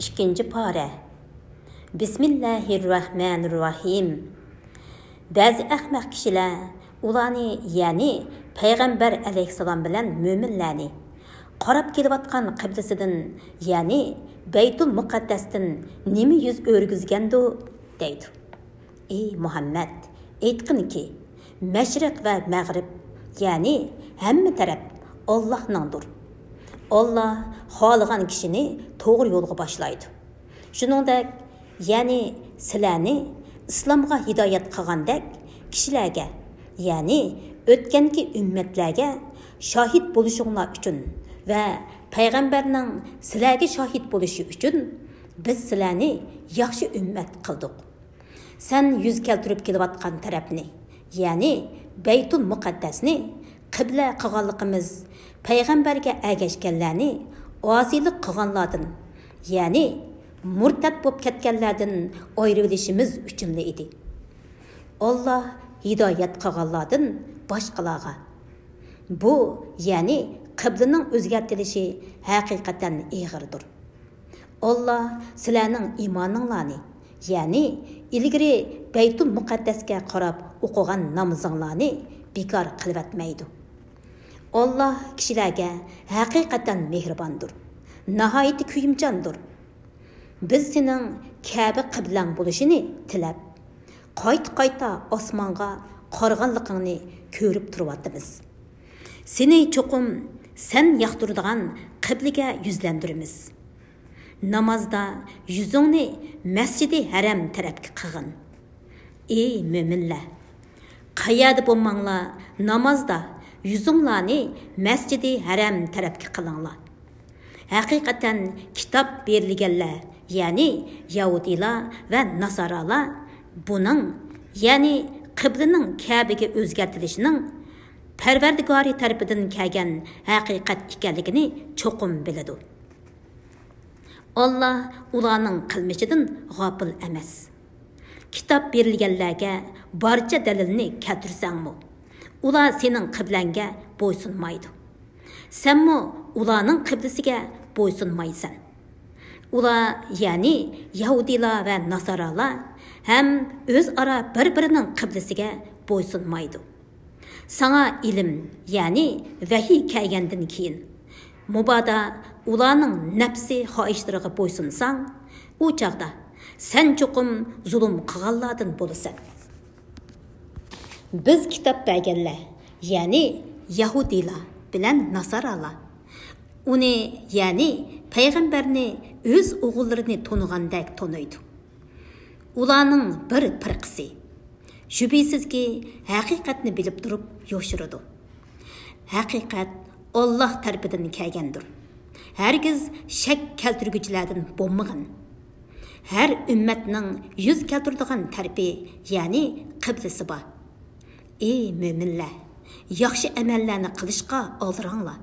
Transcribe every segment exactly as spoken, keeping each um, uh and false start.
ئىككىنچى پارە. بىسمىللاھىررەھمانىررەھىم. بەزى ئەخمەق كىشىلەر ئۇلارنى، يەنى پەيغەمبەر ئەلەيھىسسالام بىلەن مۆمىنلەرنى قاراپ كېلىۋاتقان قىبلىسىدىن، يەنى بەيتۇل مۇقەددەستىن نېمە يۈز ئۆرۈگۈزگەندۇ؟ دەيدۇ. ئى مۇھەممەد، ئېيتقىنكى، مەشرىق ۋە مەغرىب، يەنى ھەممە تەرەپ ئاللاھنىڭدۇر. ئاللاھ خالىغان كىشىنى توغرا يولغا باشلايدۇ. شۇنىڭدەك، يەنى سىلەرنى ئىسلامغا ھىدايەت قىلغاندەك كىشىلەرگە، يەنى ئۆتكەنكى ئۈممەتلەرگە شاھىت بولۇشۇڭلار ئۈچۈن ۋە پەيغەمبەرنىڭ سىلەرگە شاھىت بولۇشى ئۈچۈن بىز سىلەرنى ياخشى ئۈممەت قىلدۇق. سەن يۈز كەلتۈرۈپ كېلىۋاتقان تەرەپنى، يەنى بەيتۇل مۇقەددەسنى قىبلە قىلغانلىقىمىز پەيغەمبەرگە ئەگەشكەنلەرنى ئاسىيلىق قىلغانلاردىن، يەنى مۇرتەت بولۇپ كەتكەنلەردىن ئايرىۋېلىشىمىز ئۈچۈنلا ئىدى. ئاللاھ ھىدايەت قىلغانلاردىن باشقىلارغا. بۇ، يەنى قىبلىنىڭ ئۆزگەرتىلىشى ھەقىقەتەن ئېغىردۇر. ئاللاھ سىلەرنىڭ ئىمانىڭلارنى، يەنى ئىلگىرى بەيتۇل مۇقەددەسكە قاراپ ئوقۇغان نامىزىڭلارنى بىكار قىلىۋەتمەيدۇ. ئاللاھ كىشىلەرگە ھەقىقەتەن مېھرىباندۇر، ناھايىتى كۆيۈمچاندۇر. بىز سېنىڭ كەبە قىبلەڭ بولۇشىنى تىلەپ، قايتا-قايتا ئاسمانغا قارىغانلىقىڭنى كۆرۈپ تۇرۇۋاتىمىز. سېنى چوقۇم سەن ياقتۇرىدىغان قىبلىگە يۈزلەندۈرىمىز. نامازدا يۈزۈڭنى مەسجىدى ھەرەم تەرەپكە قىلغىن. ئى مۆمىنلەر! قەيەردە بولماڭلار، نامازدا يۈزۈڭلارنى مەسجىدى ھەرەم تەرەپكە قىلىڭلار. ھەقىقەتەن كىتاب بېرىلگەنلەر، يەنى يەھۇدىيلار ۋە ناسارالار بۇنىڭ، يەنى قىبلىنىڭ كەبىگە ئۆزگەرتىلىشىنىڭ پەرۋەردىگارى تەرىپىدىن كەلگەن ھەقىقەت ئىكەنلىكىنى چوقۇم بىلىدۇ. ئاللاھ ئۇلارنىڭ قىلمىشىدىن غاپىل ئەمەس. كىتاب بېرىلگەنلەرگە بارچە دەلىلنى كەلتۈرسەڭمۇ، ئۇلار سېنىڭ قىبلەڭگە بويسۇنمايدۇ. سەنمۇ ئۇلارنىڭ قىبلىسىگە بويسۇنمايسەن. ئۇلار، يەنى يەھۇدىيلار ۋە ناسارالار ھەم ئۆزئارا بىر-بىرىنىڭ قىبلىسىگە بويسۇنمايدۇ. ساڭا ئىلىم، يەنى ۋەھىي كەلگەندىن كېيىن، مۇبادا ئۇلارنىڭ نەپسى خاھىشلىرىغا بويسۇنساڭ، ئۇ چاغدا سەن چوقۇم زۇلۇم قىلغانلاردىن بولىسەن. بىز كىتاب بەرگەنلەر، يەنى يەھۇدىيلار بىلەن ناسارالار ئۇنى، يەنى پەيغەمبەرنى ئۆز ئوغۇللىرىنى تونۇغاندەك تونۇيدۇ. ئۇلارنىڭ بىر پىرقىسى، شۈبھىسىزكى، ھەقىقەتنى بىلىپ تۇرۇپ يوشۇرىدۇ. ھەقىقەت ئاللاھ تەرىپىدىن كەلگەندۇر. ھەرگىز شەك كەلتۈرگۈچىلەردىن بولمىغىن. ھەر ئۈممەتنىڭ يۈز كەلتۈرىدىغان تەرىپى، يەنى قىبلىسى بار. ئى مۆمىنلەر! ياخشى ئەمەللەرنى قىلىشقا ئالدىراڭلار.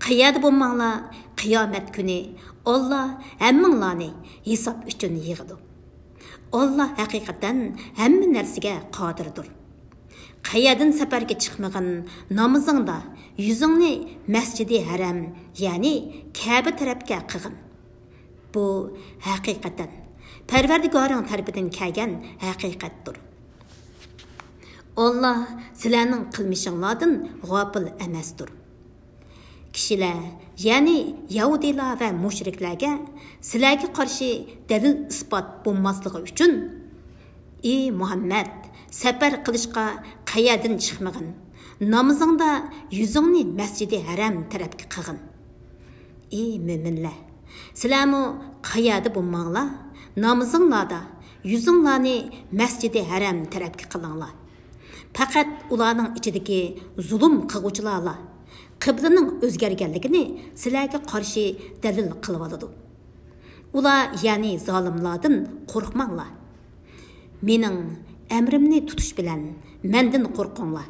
قەيەردە بولماڭلار، قىيامەت كۈنى ئاللاھ ھەممىڭلارنى ھېساب ئۈچۈن يىغىدۇ. ئاللاھ ھەقىقەتەن ھەممە نەرسىگە قادىردۇر. قەيەردىن سەپەرگە چىقمىغىن، نامىزىڭدا يۈزۈڭنى مەسجىدى ھەرەم، يەنى كەبە تەرەپكە قىغىن. بۇ ھەقىقەتەن پەرۋەردىگارىڭ تەرىپىدىن كەلگەن ھەقىقەتتۇر. ئاللاھ سىلەرنىڭ قىلمىشىڭلاردىن غاپىل ئەمەستۇر. كىشىلەر، يەنى يەھۇدىيلار ۋە مۇشرىكلەرگە سىلەرگە قارشى دەلىل-ئىسپات بولماسلىقى ئۈچۈن، ئى مۇھەممەد، سەپەر قىلىشقا قەيەردىن چىقمىغىن، نامىزىڭدا يۈزۈڭنى مەسجىدى ھەرەم تەرەپكە قىغىن. ئى مۆمىنلەر! سىلەرمۇ قەيەردە بولماڭلار، نامىزىڭلاردا يۈزۈڭلارنى مەسجىدى ھەرەم تەرەپكە قىلىڭلار. پەقەت ئۇلارنىڭ ئىچىدىكى زۇلۇم قىلغۇچىلارلا قىبلىنىڭ ئۆزگەرگەنلىكىنى سىلەرگە قارشى دەلىل قىلىۋالىدۇ. ئۇلار، يەنى زالىملاردىن قورقماڭلار. مېنىڭ ئەمرىمنى تۇتۇش بىلەن مەندىن قورقۇڭلار.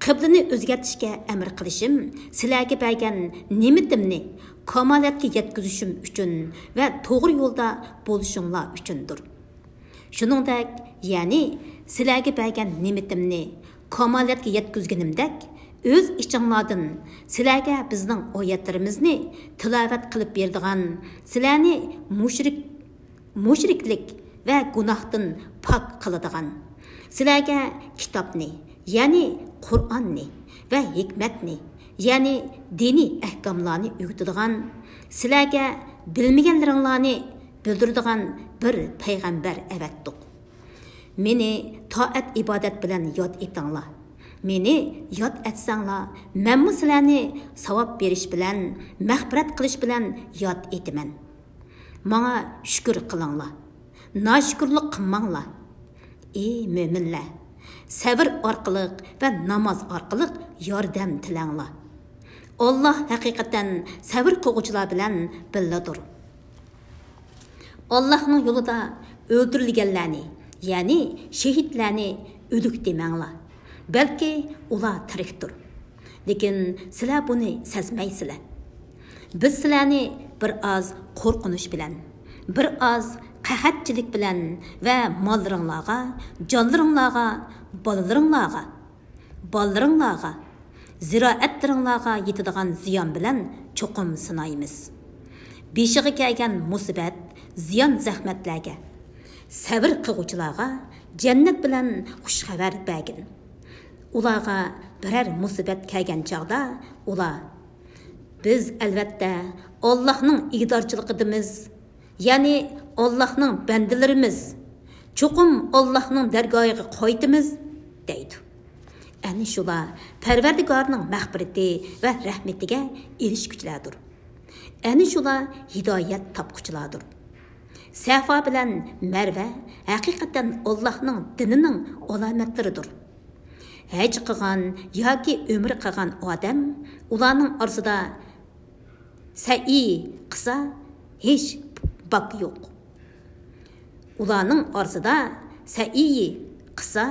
قىبلىنى ئۆزگەرتىشكە ئەمر قىلىشىم سىلەرگە بەرگەن نېمىتىمنى كامالەتكە يەتكۈزۈشۈم ئۈچۈن ۋە توغرا يولدا بولۇشۇڭلار ئۈچۈندۇر. شۇنىڭدەك، يەنى سىلەرگە بەرگەن نېمىتىمنى كامالەتكە يەتكۈزگىنىمدەك، ئۆز ئىچىڭلاردىن سىلەرگە بىزنىڭ ئايەتلىرىمىزنى تىلاۋەت قىلىپ بېرىدىغان، سىلەرنى مۇشرىك، مۇشرىكلىك ۋە گۇناھتىن پاك قىلىدىغان، سىلەرگە كىتابنى، يەنى قۇرئاننى ۋە ھېكمەتنى، يەنى دىنىي ئەھكاملارنى ئۆگىتىدىغان، سىلەرگە بىلمىگەنلىرىڭلارنى بىلدۈرىدىغان بىر پەيغەمبەر ئەۋەتتۇق. مېنى تائەت-ئىبادەت بىلەن ياد ئېتىڭلار. مېنى ياد ئەتسەڭلار، مەنمۇ سىلەرنى ساۋاب بېرىش بىلەن، مەغپىرەت قىلىش بىلەن ياد ئېتىمەن. ماڭا شۈكۈر قىلىڭلار. ناشۈكۈرلۈك قىلماڭلار. ئى مۆمىنلەر! سەۋر ئارقىلىق ۋە ناماز ئارقىلىق ياردەم تىلەڭلار. ئاللاھ ھەقىقەتەن سەۋر قىلغۇچىلار بىلەن بىللىدۇر. ئاللاھنىڭ يولىدا ئۆلتۈرۈلگەنلەرنى، يەنى شېھىتلەرنى ئۆلۈك دېمەڭلار. بەلكى ئۇلار تىرىكتۇر. لېكىن سىلەر بۇنى سەزمەيسىلەر. بىز سىلەرنى بىر ئاز قورقۇنچ بىلەن، بىر ئاز قەھەتچىلىك بىلەن ۋە ماللىرىڭلارغا، جانلىرىڭلارغا، بالىلىرىڭلارغا، بالىلىرىڭلارغا، زىرائەتلىرىڭلارغا يېتىدىغان زىيان بىلەن چوقۇم سىنايمىز. بېشىغا كەلگەن مۇسىبەت، زىيان-زەخمەتلەرگە، سەۋر قىلغۇچىلارغا جەننەت بىلەن خۇش خەۋەر بەرگىن. ئۇلارغا بىرەر مۇسىبەت كەلگەن چاغدا ئۇلار، بىز ئەلۋەتتە ئاللاھنىڭ ئىگىدارچىلىقىدىمىز، يەنى ئاللاھنىڭ بەندىلىرىمىز، چوقۇم ئاللاھنىڭ دەرگاھىغا قايتىمىز، دەيدۇ. ئەنە شۇلار پەرۋەردىگارنىڭ مەغپىرىتى ۋە رەھمىتىگە ئېرىشكۈچىلەردۇر. ئەنە شۇلار ھىدايەت تاپقۇچىلاردۇر. سەفا بىلەن مەرۋە ھەقىقەتەن ئاللاھنىڭ دىنىنىڭ ئالامەتلىرىدۇر. ھەج قىلغان ياكى ئۆمرە قىلغان ئادەم ئۇلارنىڭ ئارىسىدا سەئي قىلسا ھېچ باك يوق. ئۇلارنىڭ ئارىسىدا سەئىي قىلسا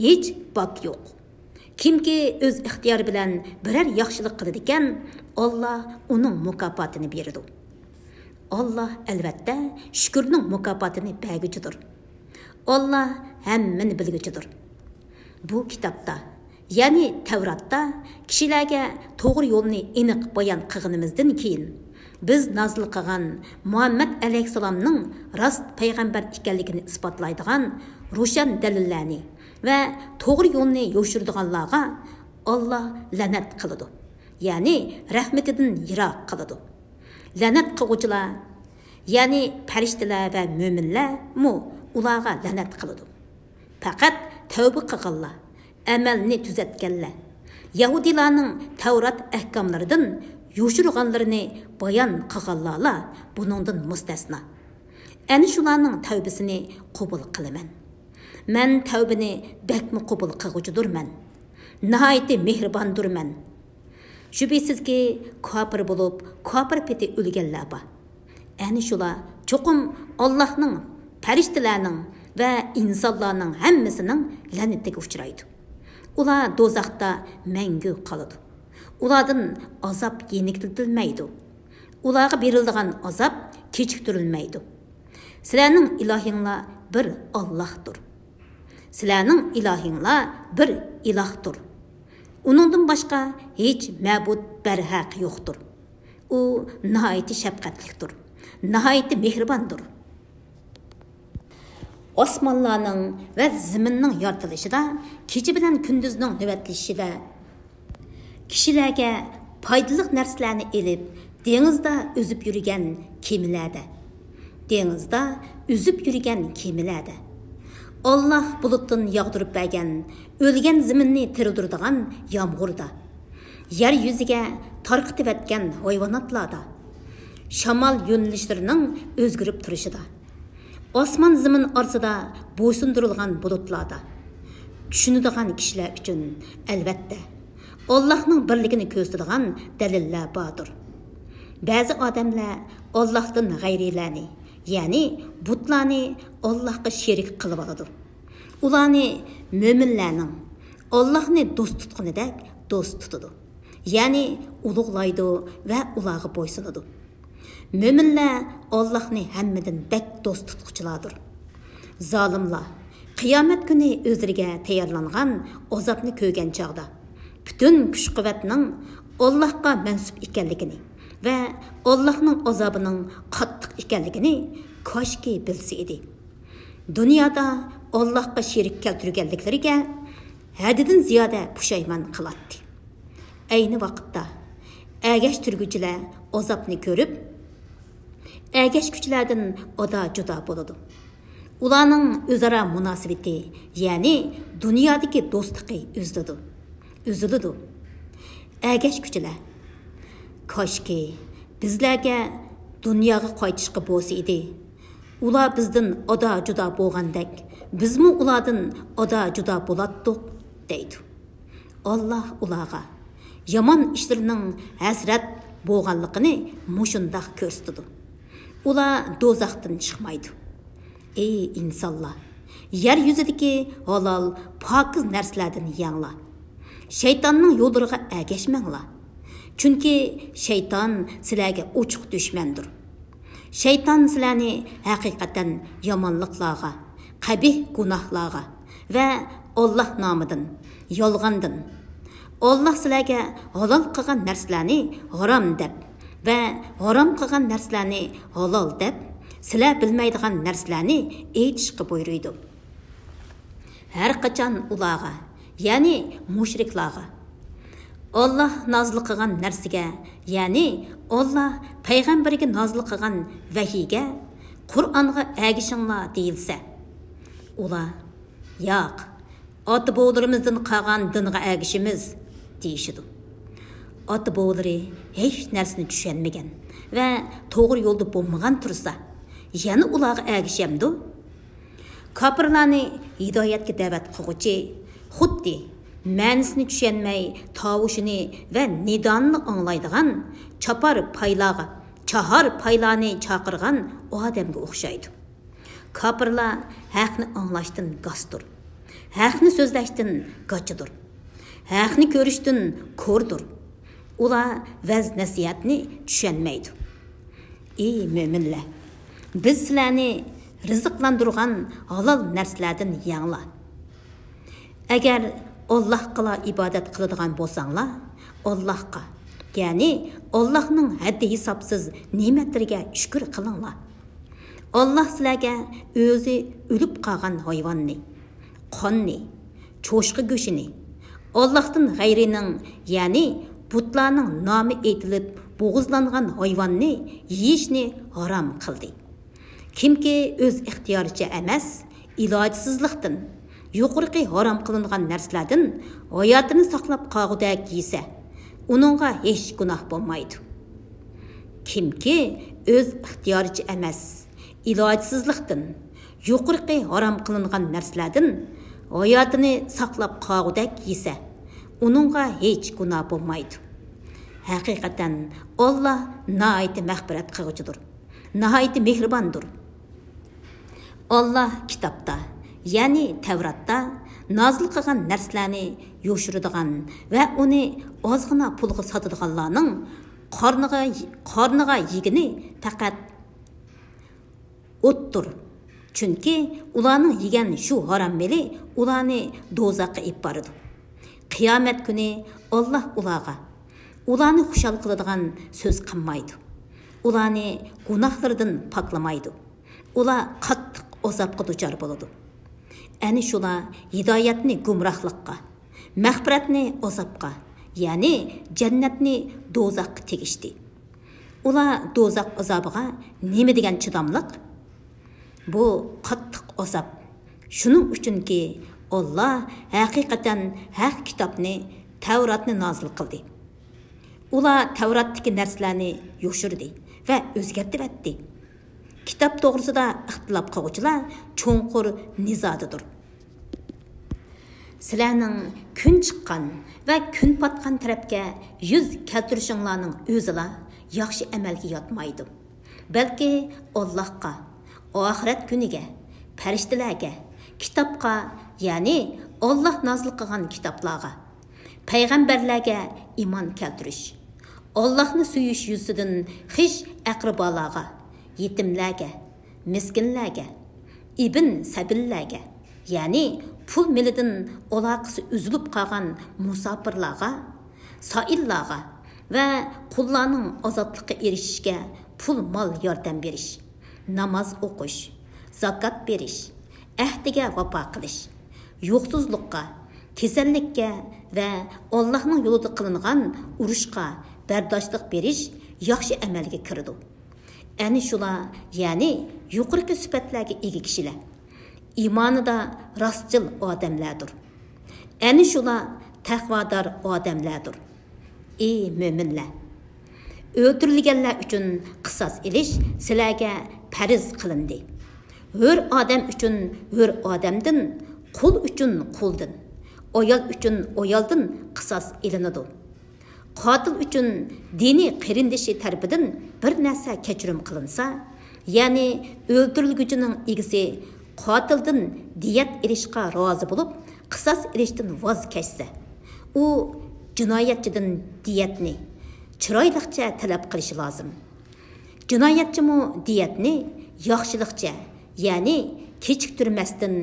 ھېچ باك يوق. كىمكى ئۆز ئىختىيارى بىلەن بىرەر ياخشىلىق قىلىدىكەن، ئاللاھ ئۇنىڭ مۇكاپاتىنى بېرىدۇ. ئاللاھ ئەلۋەتتە شۈكۈرنىڭ مۇكاپاتىنى بەرگۈچىدۇر. ئاللاھ ھەممىنى بىلگۈچىدۇر. بۇ كىتابتا، يەنى تەۋراتتا كىشىلەرگە توغرا يولنى ئېنىق بايان قىلغىنىمىزدىن كېيىن، بىز نازىل قىلغان مۇھەممەد ئەلەيھىسسالامنىڭ راست پەيغەمبەر ئىكەنلىكىنى ئىسپاتلايدىغان روشەن دەلىللەرنى ۋە توغرا يولنى يوشۇرىدىغانلارغا ئاللاھ لەنەت قىلىدۇ، يەنى رەھمىتىدىن يىراق قىلىدۇ. لەنەت قىلغۇچىلار، يەنى پەرىشتىلەر ۋە مۆمىنلەرمۇ ئۇلارغا لەنەت قىلىدۇ. پەقەت تەۋبە قىلغانلار، ئەمەلنى تۈزەتكەنلەر، يەھۇدىيلارنىڭ تەۋرات ئەھكاملىرىدىن يوشۇرغانلىرىنى بايان قىلغانلارلا بۇنىڭدىن مۇستەسنا. ئەنە شۇلارنىڭ تەۋبىسىنى قوبۇل قىلىمەن. مەن تەۋبىنى بەكمۇ قوبۇل قىلغۇچىدۇرمەن. ناھايىتى مېھرىباندۇرمەن. شۈبھىسىزكى، كاپىر بولۇپ، كاپىر پېتى ئۆلگەنلەر بار. ئەنە شۇلار چوقۇم ئاللاھنىڭ، پەرىشتىلەرنىڭ ۋە ئىنسانلارنىڭ ھەممىسىنىڭ لەنىتىگە ئۇچرايدۇ. ئۇلار دوزاختا مەڭگۈ قالىدۇ. ئۇلاردىن ئازاب يېنىكلىتىلمەيدۇ. ئۇلارغا بېرىلىدىغان ئازاب كېچىكتۈرۈلمەيدۇ. سىلەرنىڭ ئىلاھىڭلار بىر ئاللاھتۇر. سىلەرنىڭ ئىلاھىڭلار بىر ئىلاھتۇر. ئۇنىڭدىن باشقا ھېچ مەبۇد بەرھەق يوقتۇر. ئۇ ناھايىتى شەپقەتلىكتۇر، ناھايىتى مېھرىباندۇر. ئاسمانلارنىڭ ۋە زېمىننىڭ يارىتىلىشىدا، كېچە بىلەن كۈندۈزنىڭ نۆۋەتلىشىشىدە، كىشىلەرگە پايدىلىق نەرسىلەرنى ئېلىپ، دېڭىزدا ئۈزۈپ يۈرگەن كېمىلەردە، دېڭىزدا ئۈزۈپ يۈرگەن كېمىلەردە، ئاللاھ بۇلۇتتىن ياغدۇرۇپ بەرگەن ئۆلگەن زېمىننى تىرىلدۈرىدىغان يامغۇردا، يەر يۈزىگە تارقىتىۋەتكەن ھايۋاناتلاردا، شامال يۆنىلىشلىرىنىڭ ئۆزگىرىپ تۇرۇشىدا، ئاسمان زېمىن ئارىسىدا بويسۇندۇرۇلغان بۇلۇتلاردا، چۈشىنىدىغان كىشىلەر ئۈچۈن، ئەلۋەتتە، ئاللاھنىڭ بىرلىكىنى كۆرسىتىدىغان دەلىللەر باردۇر. بەزى ئادەملەر ئاللاھتىن غەيرىيلەرنى، يەنى بۇتلارنى ئاللاھقا شېرىك قىلىۋالىدۇ. ئۇلارنى مۆمىنلەرنىڭ ئاللاھنى دوست تۇتقىنىدەك دوست تۇتىدۇ. يەنى ئۇلۇغلايدۇ ۋە ئۇلارغا بويسۇنىدۇ. مۆمىنلەر ئاللاھنى ھەممىدىن بەك دوست تۇتقۇچىلاردۇر. زالىملار قىيامەت كۈنى ئۆزلىرىگە تەييارلانغان ئازابنى كۆرگەن چاغدا، پۈتۈن كۈچ-قۇۋۋەتنىڭ ئاللاھقا مەنسۇپ ئىكەنلىكىنى ۋە ئاللاھنىڭ ئازابىنىڭ قاتتىق ئىكەنلىكىنى كاشكى بىلسە ئىدى. دۇنيادا ئاللاھقا شېرىك كەلتۈرگەنلىكلىرىگە ھەددىدىن زىيادە پۇشايمان قىلاتتى. ئەينى ۋاقىتتا ئەگەشتۈرگۈچىلەر ئازابنى كۆرۈپ، ئەگەشكۈچىلەردىن ئادا-جۇدا بولىدۇ. ئۇلارنىڭ ئۆزئارا مۇناسىۋىتى، يەنى دۇنيادىكى دوستلۇقى ئۈزۈلىدۇ. ئۈزۈلىدۇ. ئەگەشكۈچىلەر، كاشكى بىزلەرگە دۇنياغا قايتىشقا بولسا ئىدى. ئۇلار بىزدىن ئادا-جۇدا بولغاندەك، بىزمۇ ئۇلاردىن ئادا-جۇدا بولاتتۇق، دەيدۇ. ئاللاھ ئۇلارغا يامان ئىشلىرىنىڭ ھەسرەت بولغانلىقىنى مۇشۇنداق كۆرسىتىدۇ. ئۇلار دوزاختىن چىقمايدۇ. ئەي ئىنسانلار! يەر يۈزىدىكى ھالال، پاكىز نەرسىلەردىن يەڭلار. شەيتاننىڭ يوللىرىغا ئەگەشمەڭلار. چۈنكى شەيتان سىلەرگە ئوچۇق دۈشمەندۇر. شەيتان سىلەرنى ھەقىقەتەن يامانلىقلارغا، قەبىھ گۇناھلارغا ۋە ئاللاھ نامىدىن، يالغاندىن، ئاللاھ سىلەرگە ھالال قىلغان نەرسىلەرنى ھارام دەپ ۋە ھارام قىلغان نەرسىلەرنى ھالال دەپ، سىلەر بىلمەيدىغان نەرسىلەرنى ئېيتىشقا بۇيرۇيدۇ. ھەر قاچان ئۇلارغا، يەنى مۇشرىكلارغا، ئاللاھ نازىل قىلغان نەرسىگە، يەنى ئاللاھ پەيغەمبىرىگە نازىل قىلغان ۋەھىيگە، قۇرئانغا ئەگىشىڭلار دېيىلسە، ئۇلار، ياق، ئاتا-بوۋىلىرىمىزدىن قالغان دىنغا ئەگىشىمىز، دېيىشىدۇ. ئاتا-بوۋىلىرى ھېچ نەرسىنى چۈشەنمىگەن ۋە توغرا يولدا بولمىغان تۇرسا، يەنە ئۇلارغا ئەگىشەمدۇ؟ كاپىرلارنى ھىدايەتكە دەۋەت قىلغۇچى خۇددى مەنىسىنى چۈشەنمەي، تاۋۇشىنى ۋە نىدانىنى ئاڭلايدىغان چاپار پايلارغا، چاھار پايلارنى چاقىرغان ئادەمگە ئوخشايدۇ. كاپىرلار ھەقنى ئاڭلاشتىن گاستۇر. ھەقنى سۆزلەشتىن گاچىدۇر. ھەقنى كۆرۈشتىن كوردۇر. ئۇلار ۋەز-نەسىھەتنى چۈشەنمەيدۇ. ئى مۆمىنلەر! بىز سىلەرنى رىزىقلاندۇرغان ھالال نەرسىلەردىن يەڭلار. ئەگەر ئاللاھقىلا ئىبادەت قىلىدىغان بولساڭلار، ئاللاھقا، يەنى ئاللاھنىڭ ھەددى-ھېسابسىز نېمەتلىرىگە شۈكۈر قىلىڭلار. ئاللاھ سىلەرگە ئۆزى ئۆلۈپ قالغان ھايۋاننى، قاننى، چوشقا گۆشىنى، ئاللاھتىن غەيرىنىڭ، يەنى بۇتلارنىڭ نامى ئېيتىلىپ بوغۇزلانغان ھايۋاننى يېيىشنى ھارام قىلدى. كىمكى ئۆز ئىختىيارىچە ئەمەس، ئىلاجسىزلىقتىن، يۇقىرىقى ھارام قىلىنغان نەرسىلەردىن ھاياتىنى ساقلاپ قالغۇدەك يېسە، ئۇنىڭغا ھېچ گۇناھ بولمايدۇ. كىمكى ئۆز ئىختىيارىچە ئەمەس، ئىلاجسىزلىقتىن، يۇقىرىقى ھارام قىلىنغان نەرسىلەردىن ھاياتىنى ساقلاپ قالغۇدەك يېسە، ئۇنىڭغا ھېچ گۇناھ بولمايدۇ. ھەقىقەتەن، ئاللاھ ناھايىتى مەغپىرەت قىلغۇچىدۇر، ناھايىتى مېھرىباندۇر. ئاللاھ كىتابتا، يەنى تەۋراتتا نازىل قىلغان نەرسىلەرنى يوشۇرىدىغان ۋە ئۇنى ئازغىنا پۇلغا ساتىدىغانلارنىڭ قارنىغا، قارنىغا يېگىنى پەقەت ئوتتۇر. چۈنكى ئۇلارنىڭ يېگەن شۇ ھارام مېلى ئۇلارنى دوزاخقا ئېلىپ بارىدۇ. قىيامەت كۈنى ئاللاھ ئۇلارغا، ئۇلارنى خۇشال قىلىدىغان سۆز قىلمايدۇ. ئۇلارنى گۇناھلىرىدىن پاكلىمايدۇ. ئۇلار قاتتىق ئازابقا دۇچار بولىدۇ. ئەنە شۇلار ھىدايەتنى گۇمراھلىققا، مەغپىرەتنى ئازابقا، يەنى جەننەتنى دوزاخقا تېگىشتى. ئۇلار دوزاخ ئازابىغا نېمە دېگەن چىداملىق؟ بۇ قاتتىق ئازاب. شۇنىڭ ئۈچۈنكى، ئاللاھ ھەقىقەتەن ھەق كىتابنى، تەۋراتنى نازىل قىلدى. ئۇلار تەۋراتتىكى نەرسىلەرنى يوشۇردى ۋە ئۆزگەرتىۋەتتى. كىتاب توغرىسىدا ئىختىلاپ قىلغۇچىلار چوڭقۇر نىزادىدۇر. سىلەرنىڭ كۈن چىققان ۋە كۈن پاتقان تەرەپكە يۈز كەلتۈرۈشۈڭلارنىڭ ئۆزىلا ياخشى ئەمەلگە ياتمايدۇ. بەلكى ئاللاھقا، ئاخىرەت كۈنىگە، پەرىشتىلەرگە، كىتابقا، يەنى ئاللاھ نازىل قىلغان كىتابلارغا، پەيغەمبەرلەرگە ئىمان كەلتۈرۈش، ئاللاھنى سۆيۈش يۈزىسىدىن خىش ئەقرىبالارغا، يېتىملەرگە، مىسكىنلەرگە، ئىبن سەبىللەرگە، يەنى پۇل مېلىدىن ئالاقىسى ئۈزۈلۈپ قالغان مۇساپىرلارغا، سائىللارغا ۋە قۇللارنىڭ ئازادلىققا ئېرىشىشىگە پۇل مال ياردەم بېرىش، ناماز ئوقۇش، زاكات بېرىش، ئەھدىگە ۋاپا قىلىش، يوقسۇزلۇققا، كېسەللىككە ۋە ئاللاھنىڭ يولىدا قىلىنغان ئۇرۇشقا بەرداشلىق بېرىش ياخشى ئەمەلگە كىرىدۇ. ئەنە شۇلار، يەنى يۇقىرىقى سۈپەتلەرگە ئىگە كىشىلەر ئىمانىدا راستچىل ئادەملەردۇر. ئەنە شۇلار تەقۋادار ئادەملەردۇر. ئى مۆمىنلەر! ئۆلتۈرۈلگەنلەر ئۈچۈن قىساس ئېلىش سىلەرگە پەرز قىلىندى. ھۆر ئادەم ئۈچۈن ھۆر ئادەمدىن، قۇل ئۈچۈن قۇلدىن، ئايال ئۈچۈن ئايالدىن قىساس ئېلىنىدۇ. قاتىل ئۈچۈن دىنىي قېرىندىشى تەرىپىدىن بىر نەرسە كەچۈرۈم قىلىنسا، يەنى ئۆلتۈرۈلگۈچىنىڭ ئىگىسى قاتىلدىن دىيەت ئېلىشقا رازى بولۇپ، قىساس ئېلىشتىن ۋاز كەچسە، ئۇ جىنايەتچىدىن دىيەتنى چىرايلىقچە تەلەپ قىلىشى لازىم. جىنايەتچىمۇ دىيەتنى ياخشىلىقچە، يەنى كېچىكتۈرمەستىن،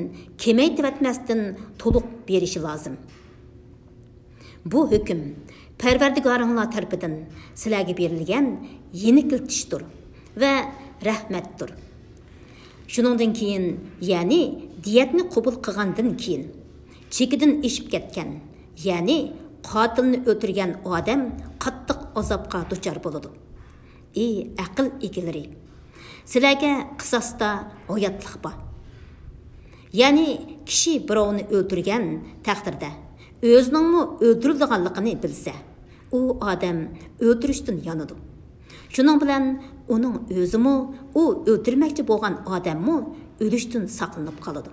كېمەيتىۋەتمەستىن تولۇق بېرىشى لازىم. بۇ ھۆكۈم پەرۋەردىگارىڭلار تەرىپىدىن سىلەرگە بېرىلگەن يېنىكلىتىشتۇر ۋە رەھمەتتۇر. شۇنىڭدىن كېيىن، يەنى دىيەتنى قوبۇل قىلغاندىن كېيىن، چېكىدىن ئېشىپ كەتكەن، يەنى قاتىلنى ئۆلتۈرگەن ئادەم قاتتىق ئازابقا دۇچار بولىدۇ. ئى ئەقىل ئىگىلىرى! سىلەرگە قىساستا ھاياتلىق بار. يەنى كىشى بىراۋنى ئۆلتۈرگەن تەقدىردە، ئۆزىنىڭمۇ ئۆلتۈرۈلىدىغانلىقىنى بىلسە، ئۇ ئادەم ئۆلتۈرۈشتىن يانىدۇ. شۇنىڭ بىلەن ئۇنىڭ ئۆزىمۇ، ئۇ ئۆلتۈرمەكچى بولغان ئادەممۇ ئۆلۈشتىن ساقلىنىپ قالىدۇ.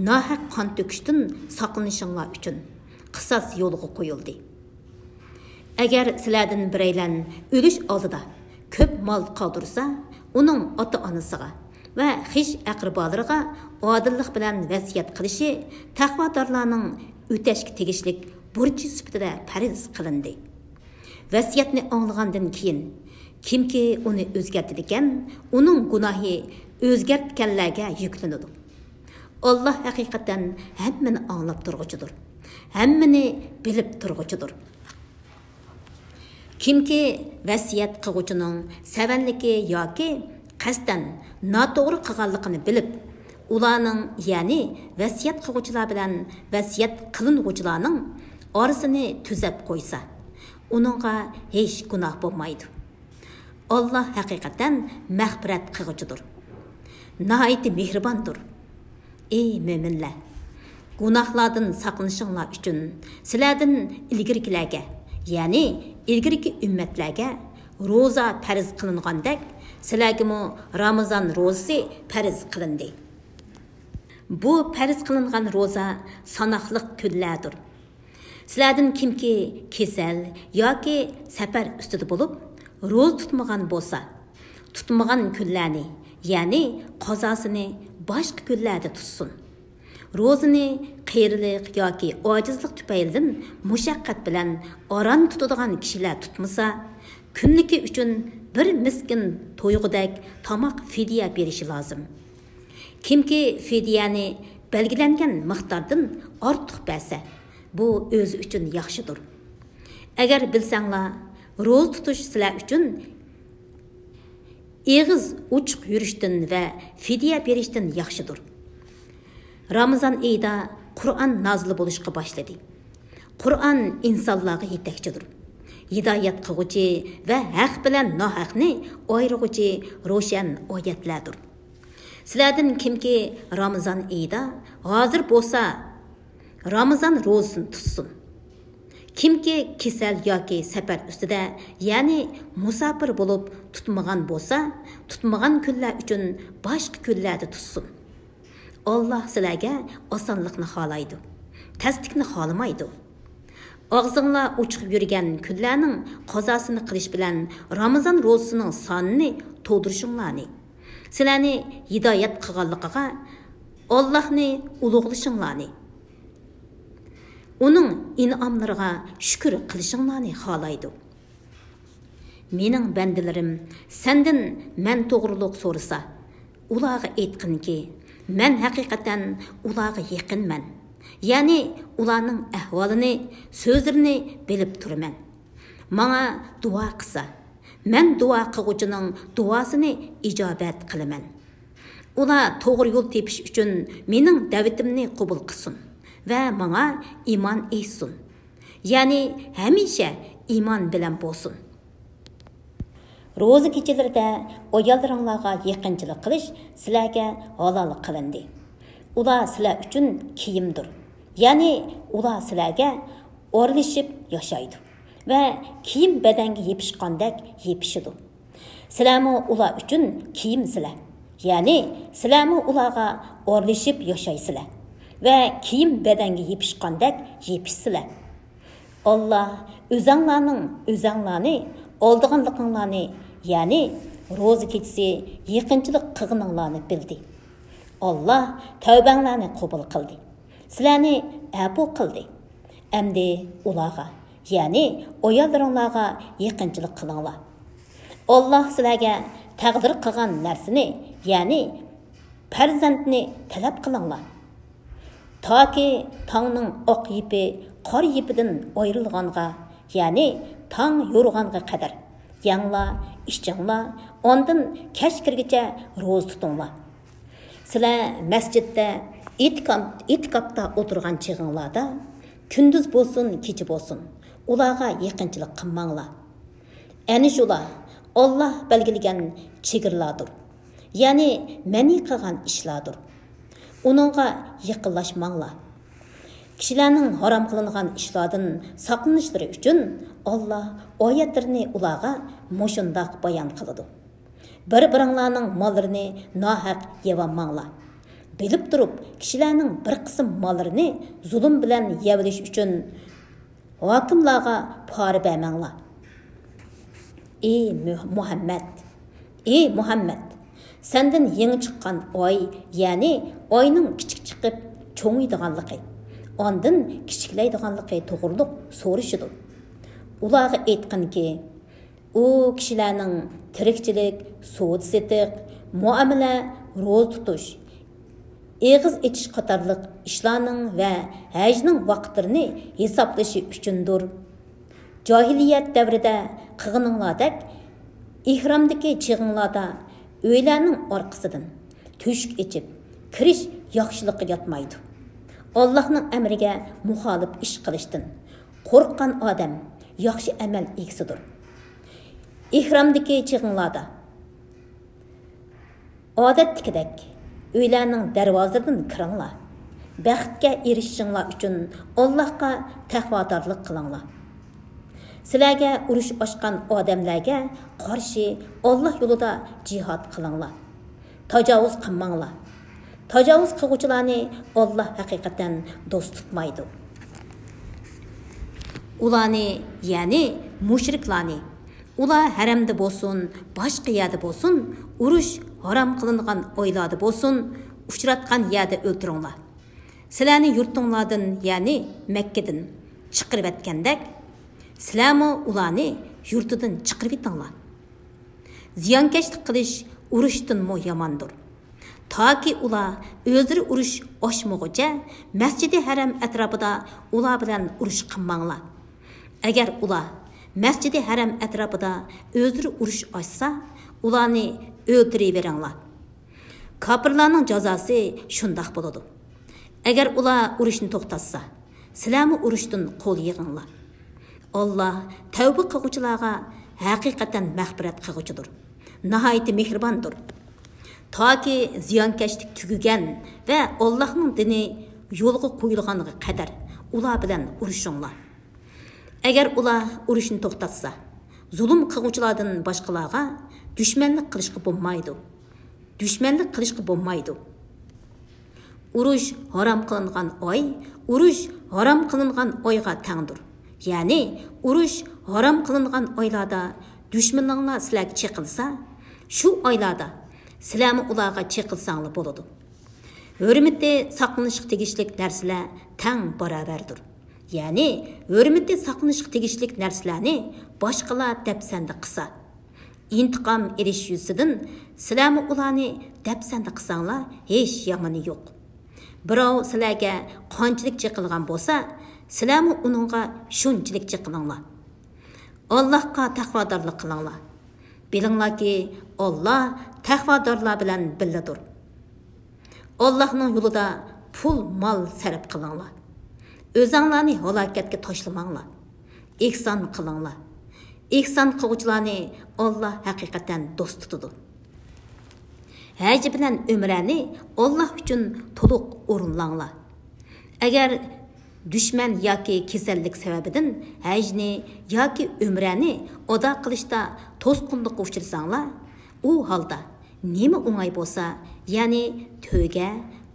ناھەق قان تۆكۈشتىن ساقلىنىشىڭلار ئۈچۈن قىساس يولغا قويۇلدى. ئەگەر سىلەردىن بىرەيلەن ئۆلۈش ئالدىدا كۆپ مال قالدۇرسا، ئۇنىڭ ئاتا-ئانىسىغا ۋە خىش-ئەقرىبالىرىغا ئادىللىق بىلەن ۋەسىيەت قىلىشى تەقۋادارلارنىڭ ئۆتەشكە تېگىشلىك بۇرچى سۈپىتىدە پەرز قىلىندى. ۋەسىيەتنى ئاڭلىغاندىن كېيىن، كىمكى ئۇنى ئۆزگەرتىدىكەن، ئۇنىڭ گۇناھى ئۆزگەرتكەنلەرگە يۈكلىنىدۇ. ئاللاھ ھەقىقەتەن ھەممىنى ئاڭلاپ تۇرغۇچىدۇر، ھەممىنى بىلىپ تۇرغۇچىدۇر. كىمكى ۋەسىيەت قىلغۇچىنىڭ سەۋەنلىكى ياكى قەستەن ناتوغرا قىلغانلىقىنى بىلىپ، ئۇلارنىڭ، يەنى ۋەسىيەت قىلغۇچىلار بىلەن ۋەسىيەت قىلىنغۇچىلارنىڭ ئارىسىنى تۈزەپ قويسا، ئۇنىڭغا ھېچ گۇناھ بولمايدۇ. ئاللاھ ھەقىقەتەن مەغپىرەت قىلغۇچىدۇر، ناھايىتى مېھرىباندۇر. ئى مۆمىنلەر! گۇناھلاردىن ساقلىنىشىڭلار ئۈچۈن سىلەردىن ئىلگىرىكىلەرگە، يەنى ئىلگىرىكى ئۈممەتلەرگە روزا پەرز قىلىنغاندەك، سىلەرگىمۇ رامىزان روزىسى پەرز قىلىندى. بۇ پەرز قىلىنغان روزا ساناقلىق كۈنلەردۇر. سىلەردىن كىمكى كېسەل ياكى سەپەر ئۈستىدە بولۇپ، روزا تۇتمىغان بولسا، تۇتمىغان كۈنلەرنى، يەنى قازاسىنى باشقا كۈنلەردە تۇتسۇن. روزىنى قېرىلىق ياكى ئاجىزلىق تۈپەيلىدىن مۇشەققەت بىلەن ئاران تۇتىدىغان كىشىلەر تۇتمىسا، كۈنلۈكى ئۈچۈن بىر مىسكىن تويغۇدەك تاماق فىدىيە بېرىشى لازىم. كىمكى فىدىيەنى بەلگىلەنگەن مىقداردىن ئارتۇق بەرسە، بۇ ئۆزى ئۈچۈن ياخشىدۇر. ئەگەر بىلسەڭلار، روزا تۇتۇش سىلەر ئۈچۈن ئېغىز ئوچۇق يۈرۈشتىن ۋە فىدىيە بېرىشتىن ياخشىدۇر. رامىزان ئېيىدا قۇرئان نازىل بولۇشقا باشلىدى. قۇرئان ئىنسانلارغا يېتەكچىدۇر، ھىدايەت قىلغۇچى ۋە ھەق بىلەن ناھەقنى ئايرىغۇچى روشەن ئايەتلەردۇر. سىلەردىن كىمكى رامىزان ئېيىدا ھازىر بولسا، رامىزان روزىسىنى تۇتسۇن. كىمكى كېسەل ياكى سەپەر ئۈستىدە، يەنى مۇساپىر بولۇپ تۇتمىغان بولسا، تۇتمىغان كۈنلەر ئۈچۈن باشقا كۈنلەردە تۇتسۇن. ئاللاھ سىلەرگە ئاسانلىقنى خالايدۇ، تەسلىكنى خالىمايدۇ. ئاغزىڭلار ئوچۇق يۈرگەن كۈنلەرنىڭ قازاسىنى قىلىش بىلەن رامىزان روزىسىنىڭ سانىنى تولدۇرۇشۇڭلارنى، سىلەرنى ھىدايەت قىلغانلىقىغا ئاللاھنى ئۇلۇغلىشىڭلارنى، ئۇنىڭ ئىنئاملىرىغا شۈكۈر قىلىشىڭلارنى خالايدۇ. مېنىڭ بەندىلىرىم سەندىن مەن توغرۇلۇق سورىسا، ئۇلارغا ئېيتقىنكى، مەن ھەقىقەتەن ئۇلارغا يېقىنمەن. يەنى ئۇلارنىڭ ئەھۋالىنى، سۆزلىرىنى بىلىپ تۇرىمەن. ماڭا دۇئا قىلسا، مەن دۇئا قىلغۇچىنىڭ دۇئاسىنى ئىجابەت قىلىمەن. ئۇلار توغرا يول تېپىش ئۈچۈن مېنىڭ دەۋىتىمنى قوبۇل قىلسۇن ۋە ماڭا ئىمان ئېيتسۇن. يەنى ھەمىشە ئىمان بىلەن بولسۇن. روزا كېچىلىرىدە ئاياللىرىڭلارغا يېقىنچىلىق قىلىش سىلەرگە ھالال قىلىندى. ئۇلار سىلەر ئۈچۈن كىيىمدۇر. يەنى ئۇلار سىلەرگە ئورىلىشىپ ياشايدۇ ۋە كىيىم بەدەنگە يېپىشقاندەك يېپىشىدۇ. سىلەرمۇ ئۇلار ئۈچۈن كىيىمسىلەر. يەنى سىلەرمۇ ئۇلارغا ئورىلىشىپ ياشايسىلەر ۋە كىيىم بەدەنگە يېپىشقاندەك يېپىشسىلەر. ئاللا ئۆزەڭلارنىڭ ئۆزەڭلارنى ئالدىغانلىقىڭلارنى، يەنى روزا كېچىسى يېقىنچىلىق قىلغىنىڭلارنى بىلدى. ئاللا تەۋبەڭلارنى قوبۇل قىلدى. سىلەرنى ئەپۇ قىلدى. ئەمدى ئۇلارغا، يەنى ئاياللىرىڭلارغا يېقىنچىلىق قىلىڭلار. ئاللا سىلەرگە تەقدىر قىلغان نەرسىنى، يەنى پەرزەنتنى تەلەپ قىلىڭلار. تاكى تاڭنىڭ ئاق يىپى قارا يىپىدىن ئايرىلغانغا، يەنى تاڭ يورۇغانغا قەدەر يەڭلار، ئىچىڭلار، ئاندىن كەچ كىرگىچە روزا تۇتۇڭلار. سىلەر مەسچىتتە ئېتىكاپ-، ئېتىكاپتا ئولتۇرغان چېغىڭلاردا، كۈندۈز بولسۇن، كېچە بولسۇن، ئۇلارغا يېقىنچىلىق قىلماڭلار. ئەنە شۇلار ئاللا بەلگىلىگەن چېگرىلاردۇر، يەنى مەنئى قىلغان ئىشلاردۇر. ئۇنىڭغا يېقىنلاشماڭلار. كىشىلەرنىڭ ھارام قىلىنغان ئىشلاردىن ساقلىنىشلىرى ئۈچۈن ئاللا ئايەتلىرىنى ئۇلارغا مۇشۇنداق بايان قىلىدۇ. بىر-بىرىڭلارنىڭ ماللىرىنى ناھەق يەۋالماڭلار. بىلىپ تۇرۇپ، كىشىلەرنىڭ بىر قىسىم ماللىرىنى زۇلۇم بىلەن يەۋېلىش ئۈچۈن ھاكىملارغا پارا بەرمەڭلار. ئى مۇ-، مۇھەممەد! ئى مۇھەممەد! سەندىن يېڭى چىققان ئاي، يەنى ئاينىڭ كىچىك چىقىپ چوڭىيىدىغانلىقى، ئاندىن كىچىكلەيدىغانلىقى توغرۇلۇق سورىشىدۇ. ئۇلارغا ئېيتقىنكى، ئۇ كىشىلەرنىڭ تىرىكچىلىك، سودا-سېتىق، مۇئامىلە، روزا تۇتۇش، ئېغىز ئېچىش قاتارلىق ئىشلارنىڭ ۋە ھەجنىڭ ۋاقىتلىرىنى ھېسابلىشى ئۈچۈندۇر. جاھىلىيەت دەۋرىدە قىلغىنىڭلاردەك ئېھرامدىكى چېغىڭلاردا ئۆيلەرنىڭ ئارقىسىدىن تۆشۈك ئېچىپ كىرىش ياخشىلىققا ياتمايدۇ. ئاللاھنىڭ ئەمرىگە مۇخالىپ ئىش قىلىشتىن قورققان ئادەم ياخشى ئەمەل ئىگىسىدۇر. ئېھرامدىكى چېغىڭلاردا ئادەتتىكىدەك ئۆيلەرنىڭ دەرۋازىلىرىدىن كىرىڭلار. بەختكە ئېرىشىشىڭلار ئۈچۈن ئاللاھقا تەقۋادارلىق قىلىڭلار. سىلەرگە ئۇرۇش ئاچقان ئادەملەرگە قارشى ئاللاھ يولىدا جىھاد قىلىڭلار. تاجاۋۇز قىلماڭلار. تاجاۋۇز قىلغۇچىلارنى ئاللاھ ھەقىقەتەن دوست تۇتمايدۇ. ئۇلارنى، يەنى مۇشرىكلارنى، ئۇلار ھەرەمدە بولسۇن، باشقا يەردە بولسۇن، ئۇرۇش ھارام قىلىنغان ئايلاردا بولسۇن، ئۇچراتقان يەردە ئۆلتۈرۈڭلار. سىلەرنى يۇرتۇڭلاردىن، يەنى مەككىدىن چىقىرىۋەتكەندەك، سىلەرمۇ ئۇلارنى يۇرتىدىن چىقىرىۋېتىڭلار. زىيانكەشلىك قىلىش ئۇرۇشتىنمۇ ياماندۇر. تاكى ئۇلار ئۆزلىرى ئۇرۇش ئاچمىغۇچە، مەسجىدى ھەرەم ئەتراپىدا ئۇلار بىلەن ئۇرۇش قىلماڭلار. ئەگەر ئۇلار مەسجىدى ھەرەم ئەتراپىدا ئۆزلىرى ئۇرۇش ئاچسا، ئۇلارنى ئۆلتۈرۈۋېرىڭلار. كاپىرلارنىڭ جازاسى شۇنداق بولىدۇ. ئەگەر ئۇلار ئۇرۇشنى توختاتسا، سىلەرمۇ ئۇرۇشتىن قول يىغىڭلار. ئاللاھ تەۋبە قىلغۇچىلارغا ھەقىقەتەن مەغپىرەت قىلغۇچىدۇر، ناھايىتى مېھرىباندۇر. تاكى زىيانكەشلىك تۈگىگەن ۋە ئاللاھنىڭ دىنى يولغا قويۇلغانغا قەدەر ئۇلار بىلەن ئۇرۇشۇڭلار. ئەگەر ئۇلار ئۇرۇشنى توختاتسا، زۇلۇم قىلغۇچىلاردىن باشقىلارغا دۈشمەنلىك قىلىشقا بولمايدۇ. دۈشمەنلىك قىلىشقا بولمايدۇ. ئۇرۇش ھارام قىلىنغان ئاي، ئۇرۇش ھارام قىلىنغان ئايغا تەڭدۇر. يەنى، ئۇرۇش ھارام قىلىنغان ئايلاردا دۈشمىنىڭلار سىلەرگە چېقىلسا، شۇ ئايلاردا سىلەرمۇ ئۇلارغا چېقىلساڭلار بولىدۇ. ھۆرمىتى ساقلىنىشقا تېگىشلىك نەرسىلەر تەڭ باراۋەردۇر. يەنى، ھۆرمىتى ساقلىنىشقا تېگىشلىك نەرسىلەرنى باشقىلار دەپسەندە قىلسا، ئىنتىقام ئېلىش يۈزىسىدىن سىلەرمۇ ئۇلارنى دەپسەندە قىلساڭلار، ھېچ يامىنى يوق. بىراۋ سىلەرگە قانچىلىك چېقىلغان بولسا، سىلەرمۇ ئۇنىڭغا شۇنچىلىك چېقىلىڭلار. ئاللاھقا تەقۋادارلىق قىلىڭلار. بىلىڭلاركى، ئاللاھ تەقۋادارلار بىلەن بىللىدۇر. ئاللاھنىڭ يولىدا پۇل، مال سەرپ قىلىڭلار. ئۆزەڭلارنى ھالاكەتكە تاشلىماڭلار. ئېھسان قىلىڭلار. ئېھسان قىلغۇچىلارنى ئاللاھ ھەقىقەتەن دوست تۇتىدۇ. ھەج بىلەن ئۆمرەنى ئاللاھ ئۈچۈن تولۇق ئورۇنلاڭلار. ئەگەر دۈشمەن ياكى كېسەللىك سەۋەبىدىن ھەجنى ياكى ئۆمرەنى ئادا قىلىشتا توسقۇنلۇققا ئۇچرىساڭلار، ئۇ ھالدا نېمە ئوڭاي بولسا، يەنى تۆگە،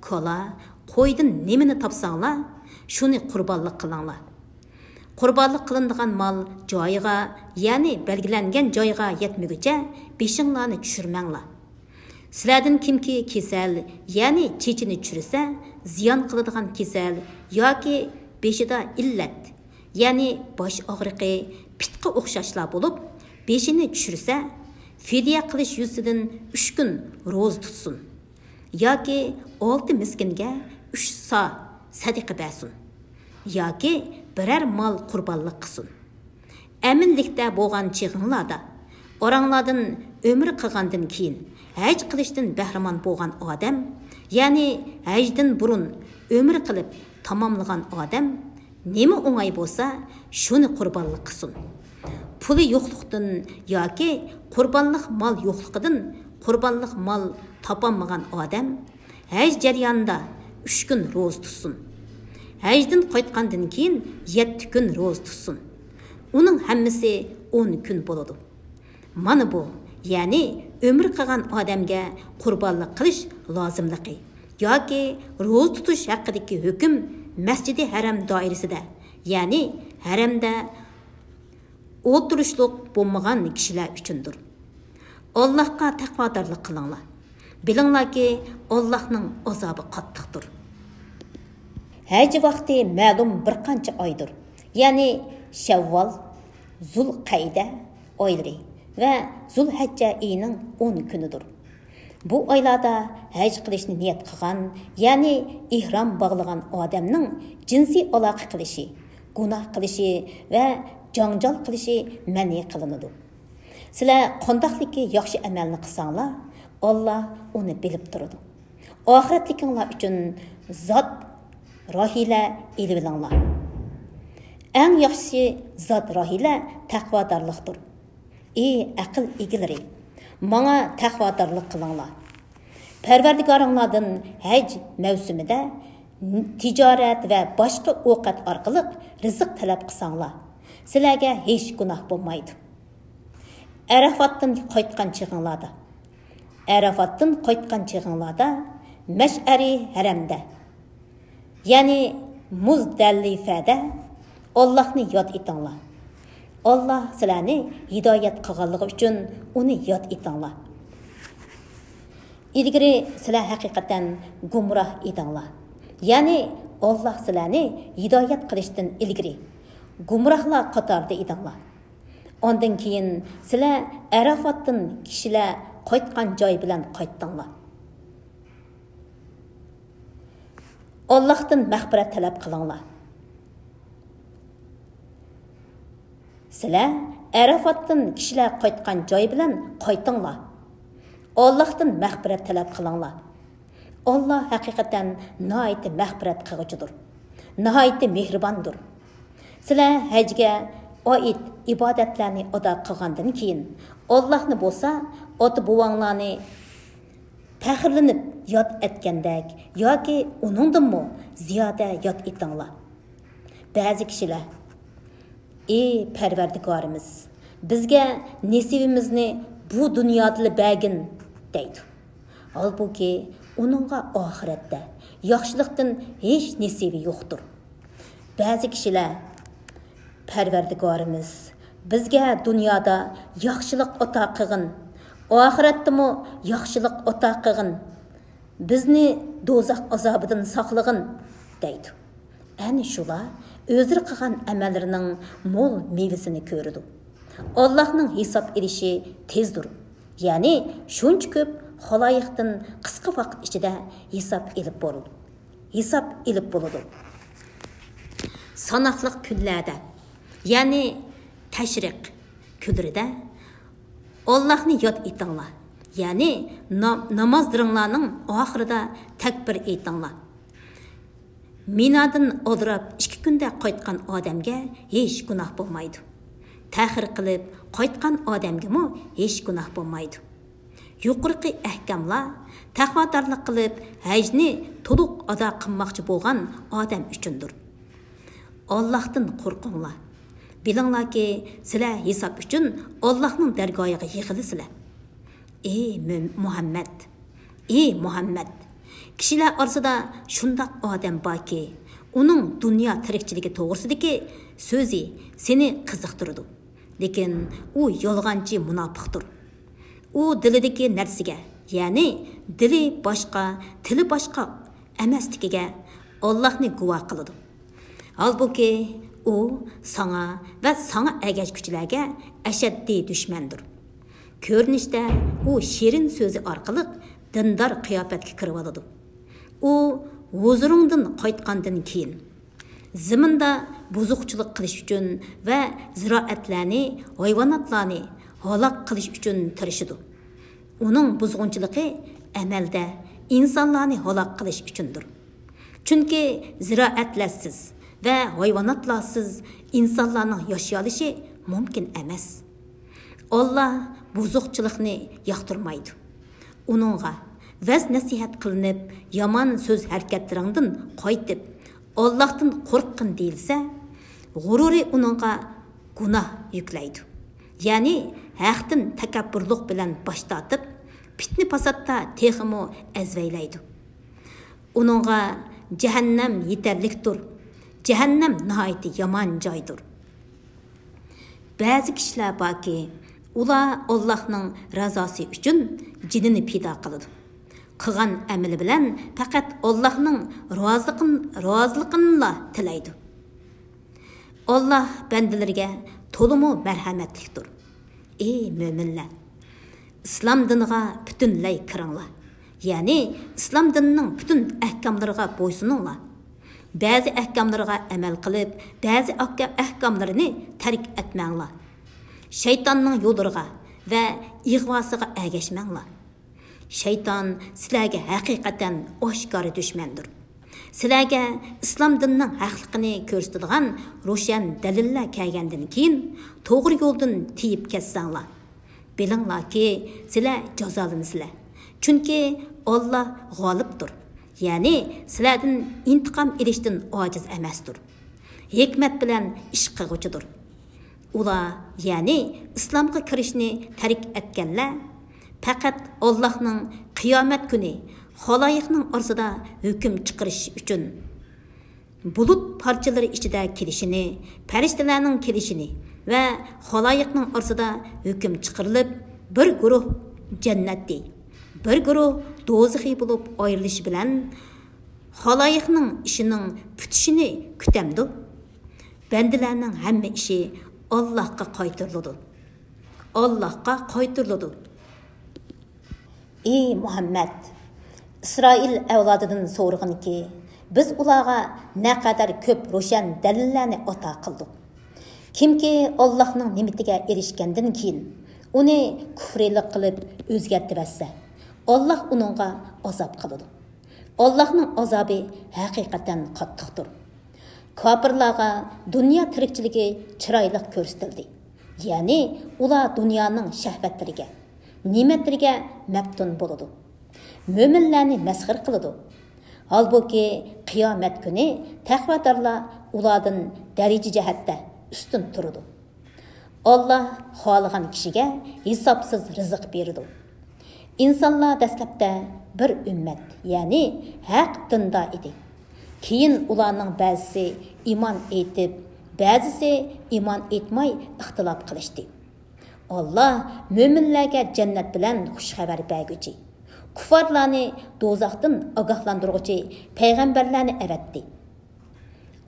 كالا، قويدىن نېمىنى تاپساڭلار، شۇنى قۇربانلىق قىلىڭلار. قۇربانلىق قىلىنىدىغان مال جايىغا، يەنى بەلگىلەنگەن جايغا يەتمىگۈچە بېشىڭلارنى چۈشۈرمەڭلار. سىلەردىن كىمكى كېسەل، يەنى چېچىنى چۈشۈرسە، زىيان قىلىدىغان كېسەل ياكى بېشىدا ئىللەت، يەنى باش ئاغرىقى، پىتقا ئوخشاشلار بولۇپ، بېشىنى چۈشۈرسە، فىدىيە قىلىش يۈزىسىدىن ئۈچ كۈن روزا تۇتسۇن. ياكى ئالتە مىسكىنگە ئۈچ سا سەدىقە بەرسۇن. ياكى بىرەر مال قۇربانلىق قىلسۇن. ئەمىنلىكتە بولغان چېغىڭلاردا، ئاراڭلاردىن ئۆمرە قىلغاندىن كېيىن ھەج قىلىشتىن بەھرىمەن بولغان ئادەم، يەنى ھەجدىن بۇرۇن ئۆمرە قىلىپ تاماملىغان ئادەم، نېمە ئوڭاي بولسا، شۇنى قۇربانلىق قىلسۇن. پۇلى يوقلۇقتىن ياكى قۇربانلىق مال يوقلۇقىدىن قۇربانلىق مال تاپالمىغان ئادەم ھەج جەريانىدا ئۈچ كۈن روزا تۇتسۇن. ھەجدىن قايتقاندىن كېيىن يەتتە كۈن روزا تۇتسۇن. ئۇنىڭ ھەممىسى ئون كۈن بولىدۇ. مانا بۇ، يەنى ئۆمرە قىلغان ئادەمگە قۇربانلىق قىلىش لازىملىقى ياكى روزا تۇتۇش ھەققىدىكى ھۆكۈم مەسجىدى ھەرەم دائىرىسىدە، يەنى ھەرەمدە ئولتۇرۇشلۇق بولمىغان كىشىلەر ئۈچۈندۇر. ئاللاھقا تەقۋادارلىق قىلىڭلار. بىلىڭلاركى، ئاللاھنىڭ ئازابى قاتتىقتۇر. ھەج ۋاقتى مەلۇم بىر قانچە ئايدۇر، يەنى شەۋۋال، زۇلقەئىدە ئايلىرى ۋە زۇلھەججە ئېيىنىڭ ئون كۈنىدۇر. بۇ ئايلاردا ھەج قىلىشنى نىيەت قىلغان، يەنى ئېھرام باغلىغان ئادەمنىڭ جىنسىي ئالاقە قىلىشى، گۇناھ قىلىشى ۋە جاڭجال قىلىشى مەنئى قىلىنىدۇ. سىلەر قانداقلىكى ياخشى ئەمەلنى قىلساڭلار، ئاللا ئۇنى بىلىپ تۇرىدۇ. ئاخىرەتلىكىڭلار ئۈچۈن زاد راھىلە ئېلىۋېلىڭلار. ئەڭ ياخشى زاد راھىلە تەقۋادارلىقتۇر. ئى ئەقىل ئىگىلىرى، ماڭا تەقۋادارلىق قىلىڭلار. پەرۋەردىگارىڭلاردىن ھەج مەۋسۇمىدە تىجارەت ۋە باشقا ئوقەت ئارقىلىق رىزىق تەلەپ قىلساڭلار، سىلەرگە ھېچ گۇناھ بولمايدۇ. ئەرەفاتتىن قايتقان چېغىڭلاردا، ئەرەفاتتىن قايتقان چېغىڭلاردا مەشئەرى ھەرەمدە، يەنى مۇزدەلىفەدە ئاللاھنى ياد ئېتىڭلار. ئاللاھ سىلەرنى ھىدايەت قىلغانلىقى ئۈچۈن ئۇنى ياد ئېتىڭلار. ئىلگىرى سىلەر ھەقىقەتەن گۇمراھ ئىدىڭلار. يەنى ئاللاھ سىلەرنى ھىدايەت قىلىشتىن ئىلگىرى گۇمراھلار قاتارىدا ئىدىڭلار. ئاندىن كېيىن سىلەر ئەرەفاتتىن كىشىلەر قايتقان جاي بىلەن قايتتىڭلار. ئاللاھتىن مەغپىرەت تەلەپ قىلىڭلار. سىلەر ئەرەفاتتىن كىشىلەر قايتقان جاي بىلەن قايتىڭلار. ئاللاھتىن مەغپىرەت تەلەپ قىلىڭلار. ئاللاھ ھەقىقەتەن ناھايىتى مەغپىرەت قىلغۇچىدۇر، ناھايىتى مېھرىباندۇر. سىلەر ھەجگە ئائىت ئىبادەتلەرنى ئادا قىلغاندىن كېيىن، ئاللاھنى بولسا ئاتا-بوۋاڭلارنى پەخىرلىنىپ ياد ئەتكەندەك ياكى ئۇنىڭدىنمۇ زىيادە ياد ئېتىڭلار. بەزى كىشىلەر، ئى پەرۋەردىگارىمىز، بىزگە نېسىۋىمىزنى بۇ دۇنيادىلا بەرگىن، دەيدۇ. ھالبۇكى، ئۇنىڭغا ئاخىرەتتە ياخشىلىقتىن ھېچ نېسىۋى يوقتۇر. بەزى كىشىلەر، پەرۋەردىگارىمىز، بىزگە دۇنيادا ياخشىلىق ئاتا قىلغىن، ئاخىرەتتىمۇ ياخشىلىق ئاتا قىلغىن، بىزنى دوزاخ ئازابىدىن ساقلىغىن، دەيدۇ. ئەنە شۇلار ئۆزلىرى قىلغان ئەمەللىرىنىڭ مول مېۋىسىنى كۆرىدۇ. ئاللاھنىڭ ھېساب ئېلىشى تېزدۇر. يەنى شۇنچە كۆپ خالايىقتىن قىسقا ۋاقىت ئىچىدە ھېساب ئېلىپ بولىدۇ. ھېساب ئېلىپ بولىدۇ. ساناقلىق كۈنلەردە، يەنى تەشرىق كۈنلىرىدە ئاللاھنى ياد ئېتىڭلار. يەنى نام-، نامازلىرىڭلارنىڭ ئاخىرىدا تەكبىر ئېيتىڭلار. مىنادىن ئالدىراپ ئىككى كۈندە قايتقان ئادەمگە ھېچ گۇناھ بولمايدۇ. تەخىر قىلىپ قايتقان ئادەمگىمۇ ھېچ گۇناھ بولمايدۇ. يۇقىرىقى ئەھكاملار تەقۋادارلىق قىلىپ ھەجنى تولۇق ئادا قىلماقچى بولغان ئادەم ئۈچۈندۇر. ئاللاھتىن قورقۇڭلار. بىلىڭلاركى، سىلەر ھېساب ئۈچۈن ئاللاھنىڭ دەرگاھىغا يىغىلىسىلەر. ئى مۆ-، مۇھەممەد! ئى مۇھەممەد! كىشىلەر ئارىسىدا شۇنداق ئادەم باركى، ئۇنىڭ دۇنيا تىرىكچىلىكى توغرىسىدىكى سۆزى سېنى قىزىقتۇرىدۇ. لېكىن ئۇ يالغانچى مۇناپىقتۇر. ئۇ دىلىدىكى نەرسىگە، يەنى دىلى باشقا، تىلى باشقا ئەمەسلىكىگە ئاللاھنى گۇۋاھ قىلىدۇ. ھالبۇكى، ئۇ ساڭا ۋە ساڭا ئەگەشكۈچىلەرگە ئەشەددىي دۈشمەندۇر. كۆرۈنۈشتە ئۇ شېرىن سۆزى ئارقىلىق دىندار قىياپەتكە كىرىۋالىدۇ. ئۇ ھۇزۇرۇڭدىن قايتقاندىن كېيىن، زېمىندا بۇزۇقچىلىق قىلىش ئۈچۈن ۋە زىرائەتلەرنى، ھايۋاناتلارنى ھالاك قىلىش ئۈچۈن تىرىشىدۇ. ئۇنىڭ بۇزغۇنچىلىقى ئەمەلدە ئىنسانلارنى ھالاك قىلىش ئۈچۈندۇر. چۈنكى زىرائەتلەرسىز ۋە ھايۋاناتلارسىز ئىنسانلارنىڭ ياشىيالىشى مۇمكىن ئەمەس. ئاللا بۇزۇقچىلىقنى ياقتۇرمايدۇ. ئۇنىڭغا ۋەز-نەسىھەت قىلىنىپ، يامان سۆز-ھەرىكەتلىرىڭدىن قايتىپ، ئاللاھتىن قورققىن دېيىلسە، غۇرۇرى ئۇنىڭغا گۇناھ يۈكلەيدۇ. يەنى ھەقتىن تەكەببۇرلۇق بىلەن باش تارتىپ، پىتنە-پاساتتا تېخىمۇ ئەزۋەيلەيدۇ. ئۇنىڭغا جەھەننەم يېتەرلىكتۇر. جەھەننەم ناھايىتى يامان جايدۇر. بەزى كىشىلەر باركى، ئۇلار ئاللاھنىڭ رازاسى ئۈچۈن جېنىنى پىدا قىلىدۇ. قىلغان ئەمىلى بىلەن پەقەت ئاللاھنىڭ رازىلىقىن-، رازىلىقىنىلا تىلەيدۇ. ئاللاھ بەندىلىرىگە تولىمۇ مەرھەمەتلىكتۇر. ئى مۆمىنلەر! ئىسلام دىنىغا پۈتۈنلەي كىرىڭلار. يەنى ئىسلام دىنىنىڭ پۈتۈن ئەھكاملىرىغا بويسۇنۇڭلار. بەزى ئەھكاملىرىغا ئەمەل قىلىپ، بەزى ئەھكا-، ئەھكاملىرىنى تەرك ئەتمەڭلار. شەيتاننىڭ يوللىرىغا ۋە ئىغۋاسىغا ئەگەشمەڭلار. شەيتان سىلەرگە ھەقىقەتەن ئاشكارا دۈشمەندۇر. سىلەرگە ئىسلام دىنىنىڭ ھەقلىقىنى كۆرسىتىدىغان روشەن دەلىللەر كەلگەندىن كېيىن، توغرا يولدىن تېيىپ كەتسەڭلار، بىلىڭلاركى، سىلەر جازالىنىسىلەر. چۈنكى ئاللا غالىبتۇر، يەنى سىلەردىن ئىنتىقام ئېلىشتىن ئاجىز ئەمەستۇر. ھېكمەت بىلەن ئىش قىلغۇچىدۇر. ئۇلار، يەنى ئىسلامغا كىرىشنى تەرك ئەتكەنلەر، پەقەت ئاللاھنىڭ قىيامەت كۈنى خالايىقنىڭ ئارىسىدا ھۆكۈم چىقىرىش ئۈچۈن، بۇلۇت پارچىلىرى ئىچىدە كېلىشىنى، پەرىشتىلەرنىڭ كېلىشىنى ۋە خالايىقنىڭ ئارىسىدا ھۆكۈم چىقىرىلىپ، بىر گۇرۇھ جەننەتى، بىر گۇرۇھ دوزىخى بولۇپ ئايرىلىشى بىلەن، خالايىقنىڭ ئىشىنىڭ پۈتۈشىنى كۈتەمدۇ؟ بەندىلەرنىڭ ھەممە ئىشى ئاللاھقا قايتۇرۇلىدۇ. ئاللاھقا قايتۇرۇلىدۇ. ئى مۇھەممەد! ئىسرائىل ئەۋلادىدىن سورىغىنكى، بىز ئۇلارغا نەقەدەر كۆپ روشەن دەلىللەرنى ئاتا قىلدۇق. كىمكى ئاللاھنىڭ نېمىتىگە ئېرىشكەندىن كېيىن، ئۇنى كۇفرىيلىق قىلىپ ئۆزگەرتىۋەتسە، ئاللاھ ئۇنىڭغا ئازاب قىلىدۇ. ئاللاھنىڭ ئازابى ھەقىقەتەن قاتتىقتۇر. كاپىرلارغا دۇنيا تىرىكچىلىكى چىرايلىق كۆرسىتىلدى. يەنى ئۇلار دۇنيانىڭ شەھۋەتلىرىگە، نېمەتلىرىگە مەپتۇن بولىدۇ. مۆمىنلەرنى مەسخىرە قىلىدۇ. ھالبۇكى، قىيامەت كۈنى تەقۋادارلار ئۇلاردىن دەرىجە جەھەتتە ئۈستۈن تۇرىدۇ. ئاللاھ خالىغان كىشىگە ھېسابسىز رىزىق بېرىدۇ. ئىنسانلار دەسلەپتە بىر ئۈممەت، يەنى ھەق دىندا ئىدى. كېيىن ئۇلارنىڭ بەزىسى ئىمان ئېيتىپ، بەزىسى ئىمان ئېيتماي ئىختىلاپ قىلىشتى. ئاللاھ مۆمىنلەرگە جەننەت بىلەن خۇش خەۋەر بەرگۈچى، كۇففارلارنى دوزاختىن ئاگاھلاندۇرغۇچى پەيغەمبەرلەرنى ئەۋەتتى.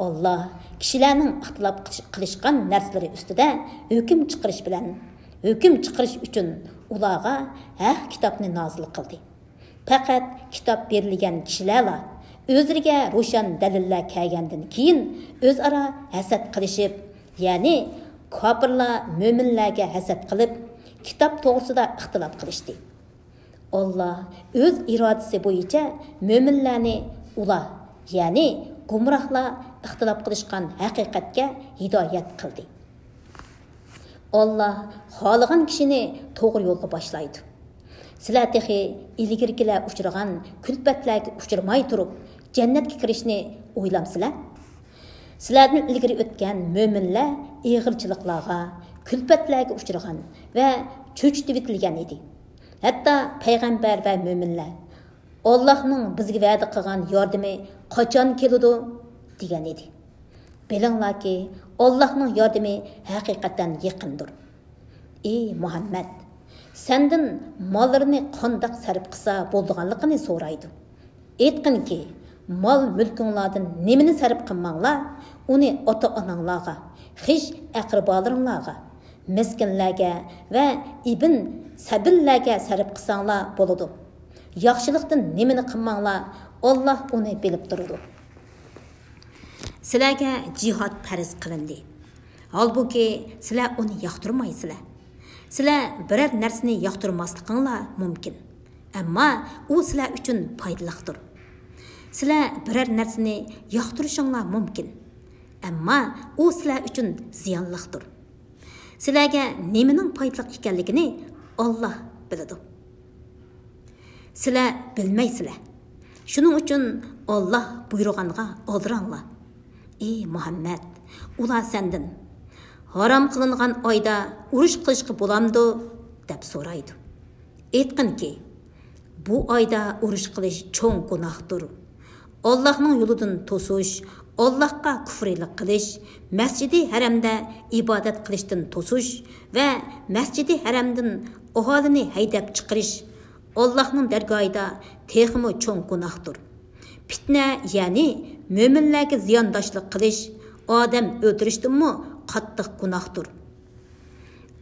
ئاللا كىشىلەرنىڭ ئىختىلاپ قىلىشقان نەرسىلىرى ئۈستىدە ھۆكۈم چىقىرىش بىلەن، ھۆكۈم چىقىرىش ئۈچۈن ئۇلارغا ھەق كىتابنى نازىل قىلدى. پەقەت كىتاب بېرىلگەن كىشىلەرلا ئۆزلىرىگە روشەن دەلىللەر كەلگەندىن كېيىن ئۆزئارا ھەسەت قىلىشىپ، يەنى كاپىرلار مۆمىنلەرگە ھەسەت قىلىپ، كىتاب توغرىسىدا ئىختىلاپ قىلىشتى. ئاللا ئۆز ئىرادىسى بويىچە مۆمىنلەرنى ئۇلار، يەنى گۇمراھلار ئىختىلاپ قىلىشقان ھەقىقەتكە ھىدايەت قىلدى. ئاللا خالىغان كىشىنى توغرا يولغا باشلايدۇ. سىلەر تېخى ئىلگىرىكىلەر ئۇچرىغان كۈلپەتلەرگە ئۇچرىماي تۇرۇپ، جەننەتكە كىرىشنى ئويلامسىلەر؟ سىلەردىن ئىلگىرى ئۆتكەن مۆمىنلەر ئېغىرچىلىقلارغا، كۈلپەتلەرگە ئۇچرىغان ۋە چۆچۈتۈۋېتىلگەن ئىدى. ھەتتا پەيغەمبەر ۋە مۆمىنلەر، «ئاللاھنىڭ بىزگە ۋەدە قىلغان ياردىمى قاچان كېلىدۇ؟» دېگەن ئىدى. بىلىڭلاركى، ئاللاھنىڭ ياردىمى ھەقىقەتەن يېقىندۇر. ئى مۇھەممەد، سەندىن ماللىرىنى قانداق سەرپ قىلسا بولىدىغانلىقىنى سورايدۇ. ئېيتقىنكى، مال-مۈلكۈڭلاردىن نېمىنى سەرپ قىلماڭلار، ئۇنى ئاتا-ئاناڭلارغا، خىش-ئەقرىبالىرىڭلارغا، مىسكىنلەرگە ۋە ئىبن سەبىللەرگە سەرپ قىلساڭلار بولىدۇ. ياخشىلىقتىن نېمىنى قىلماڭلار، ئاللا ئۇنى بىلىپ تۇرىدۇ. سىلەرگە جىھاد پەرز قىلىندى. ھالبۇكى، سىلەر ئۇنى ياقتۇرمايسىلەر. سىلەر بىرەر نەرسىنى ياقتۇرماسلىقىڭلار مۇمكىن. ئەمما ئۇ سىلەر ئۈچۈن پايدىلىقتۇر. سىلەر بىرەر نەرسىنى ياقتۇرۇشۇڭلار مۇمكىن. ئەمما ئۇ سىلەر ئۈچۈن زىيانلىقتۇر. سىلەرگە نېمىنىڭ پايدىلىق ئىكەنلىكىنى ئاللا بىلىدۇ. سىلەر بىلمەيسىلەر. شۇنىڭ ئۈچۈن ئاللا بۇيرۇغانغا ئالدىراڭلار. ئى مۇھەممەد، ئۇلار سەندىن، «ھارام قىلىنغان ئايدا ئۇرۇش قىلىشقا بولامدۇ؟» دەپ سورايدۇ. ئېيتقىنكى، بۇ ئايدا ئۇرۇش قىلىش چوڭ گۇناھتۇر. ئاللاھنىڭ يولىدىن توسۇش، ئاللاھقا كۇفرىلىق قىلىش، مەسجىدى ھەرەمدە ئىبادەت قىلىشتىن توسۇش ۋە مەسجىدى ھەرەمدىن ئاھالىنى ھەيدەپ چىقىرىش ئاللاھنىڭ دەرگاھىدا تېخىمۇ چوڭ گۇناھتۇر. پىتنە، يەنى مۆمىنلەرگە زىيانداشلىق قىلىش ئادەم ئۆلتۈرۈشتىنمۇ قاتتىق گۇناھتۇر.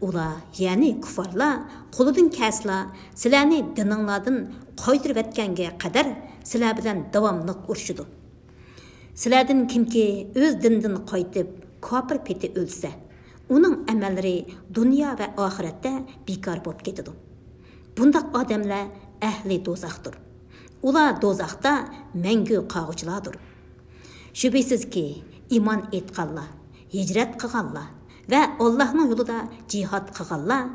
ئۇلار، يەنى كۇففارلار، قولىدىن كەلسىلا، سىلەرنى دىنىڭلاردىن قايتۇرۇۋەتكەنگە قەدەر سىلەر بىلەن داۋاملىق ئۇرۇشىدۇ. سىلەردىن كىمكى ئۆز دىنىدىن قايتىپ، كاپىر پېتى ئۆلسە، ئۇنىڭ ئەمەللىرى دۇنيا ۋە ئاخىرەتتە بىكار بولۇپ كېتىدۇ. بۇنداق ئادەملەر ئەھلى دوزاختۇر. ئۇلار دوزاختا مەڭگۈ قالغۇچىلاردۇر. شۈبھىسىزكى، ئىمان ئېيتقانلار، ھىجرەت قىلغانلار ۋە ئاللاھنىڭ يولىدا جىھاد قىلغانلار،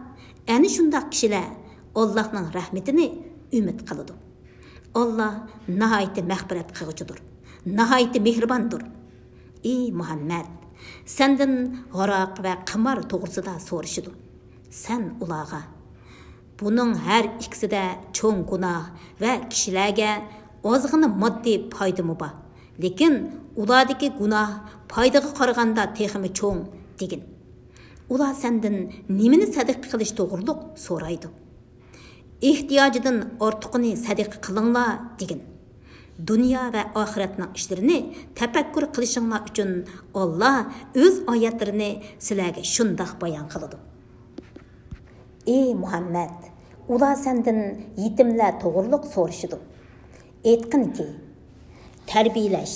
ئەنە شۇنداق كىشىلەر ئاللاھنىڭ رەھمىتىنى ئۈمىد قىلىدۇ. ئاللاھ ناھايىتى مەغپىرەت قىلغۇچىدۇر، ناھايىتى مېھرىباندۇر. ئى مۇھەممەد، سەندىن ھاراق ۋە قىمار توغرىسىدا سورىشىدۇ. سەن ئۇلارغا، «بۇنىڭ ھەر ئىككىسىدە چوڭ گۇناھ ۋە كىشىلەرگە ئازغىنە ماددىي پايدىمۇ بار، لېكىن ئۇلاردىكى گۇناھ پايدىغا قارىغاندا تېخىمۇ چوڭ» دېگىن. ئۇلار سەندىن نېمىنى سەدىقە قىلىش توغرۇلۇق سورايدۇ. «ئېھتىياجىدىن ئارتۇقىنى سەدىقە قىلىڭلار» دېگىن. دۇنيا ۋە ئاخىرەتنىڭ ئىشلىرىنى تەپەككۇر قىلىشىڭلار ئۈچۈن ئاللاھ ئۆز ئايەتلىرىنى سىلەرگە شۇنداق بايان قىلىدۇ. ئى مۇھەممەد، ئۇلار سەندىن يېتىملەر توغرۇلۇق سورىشىدۇ. ئېيتقىنكى، تەربىيەلەش،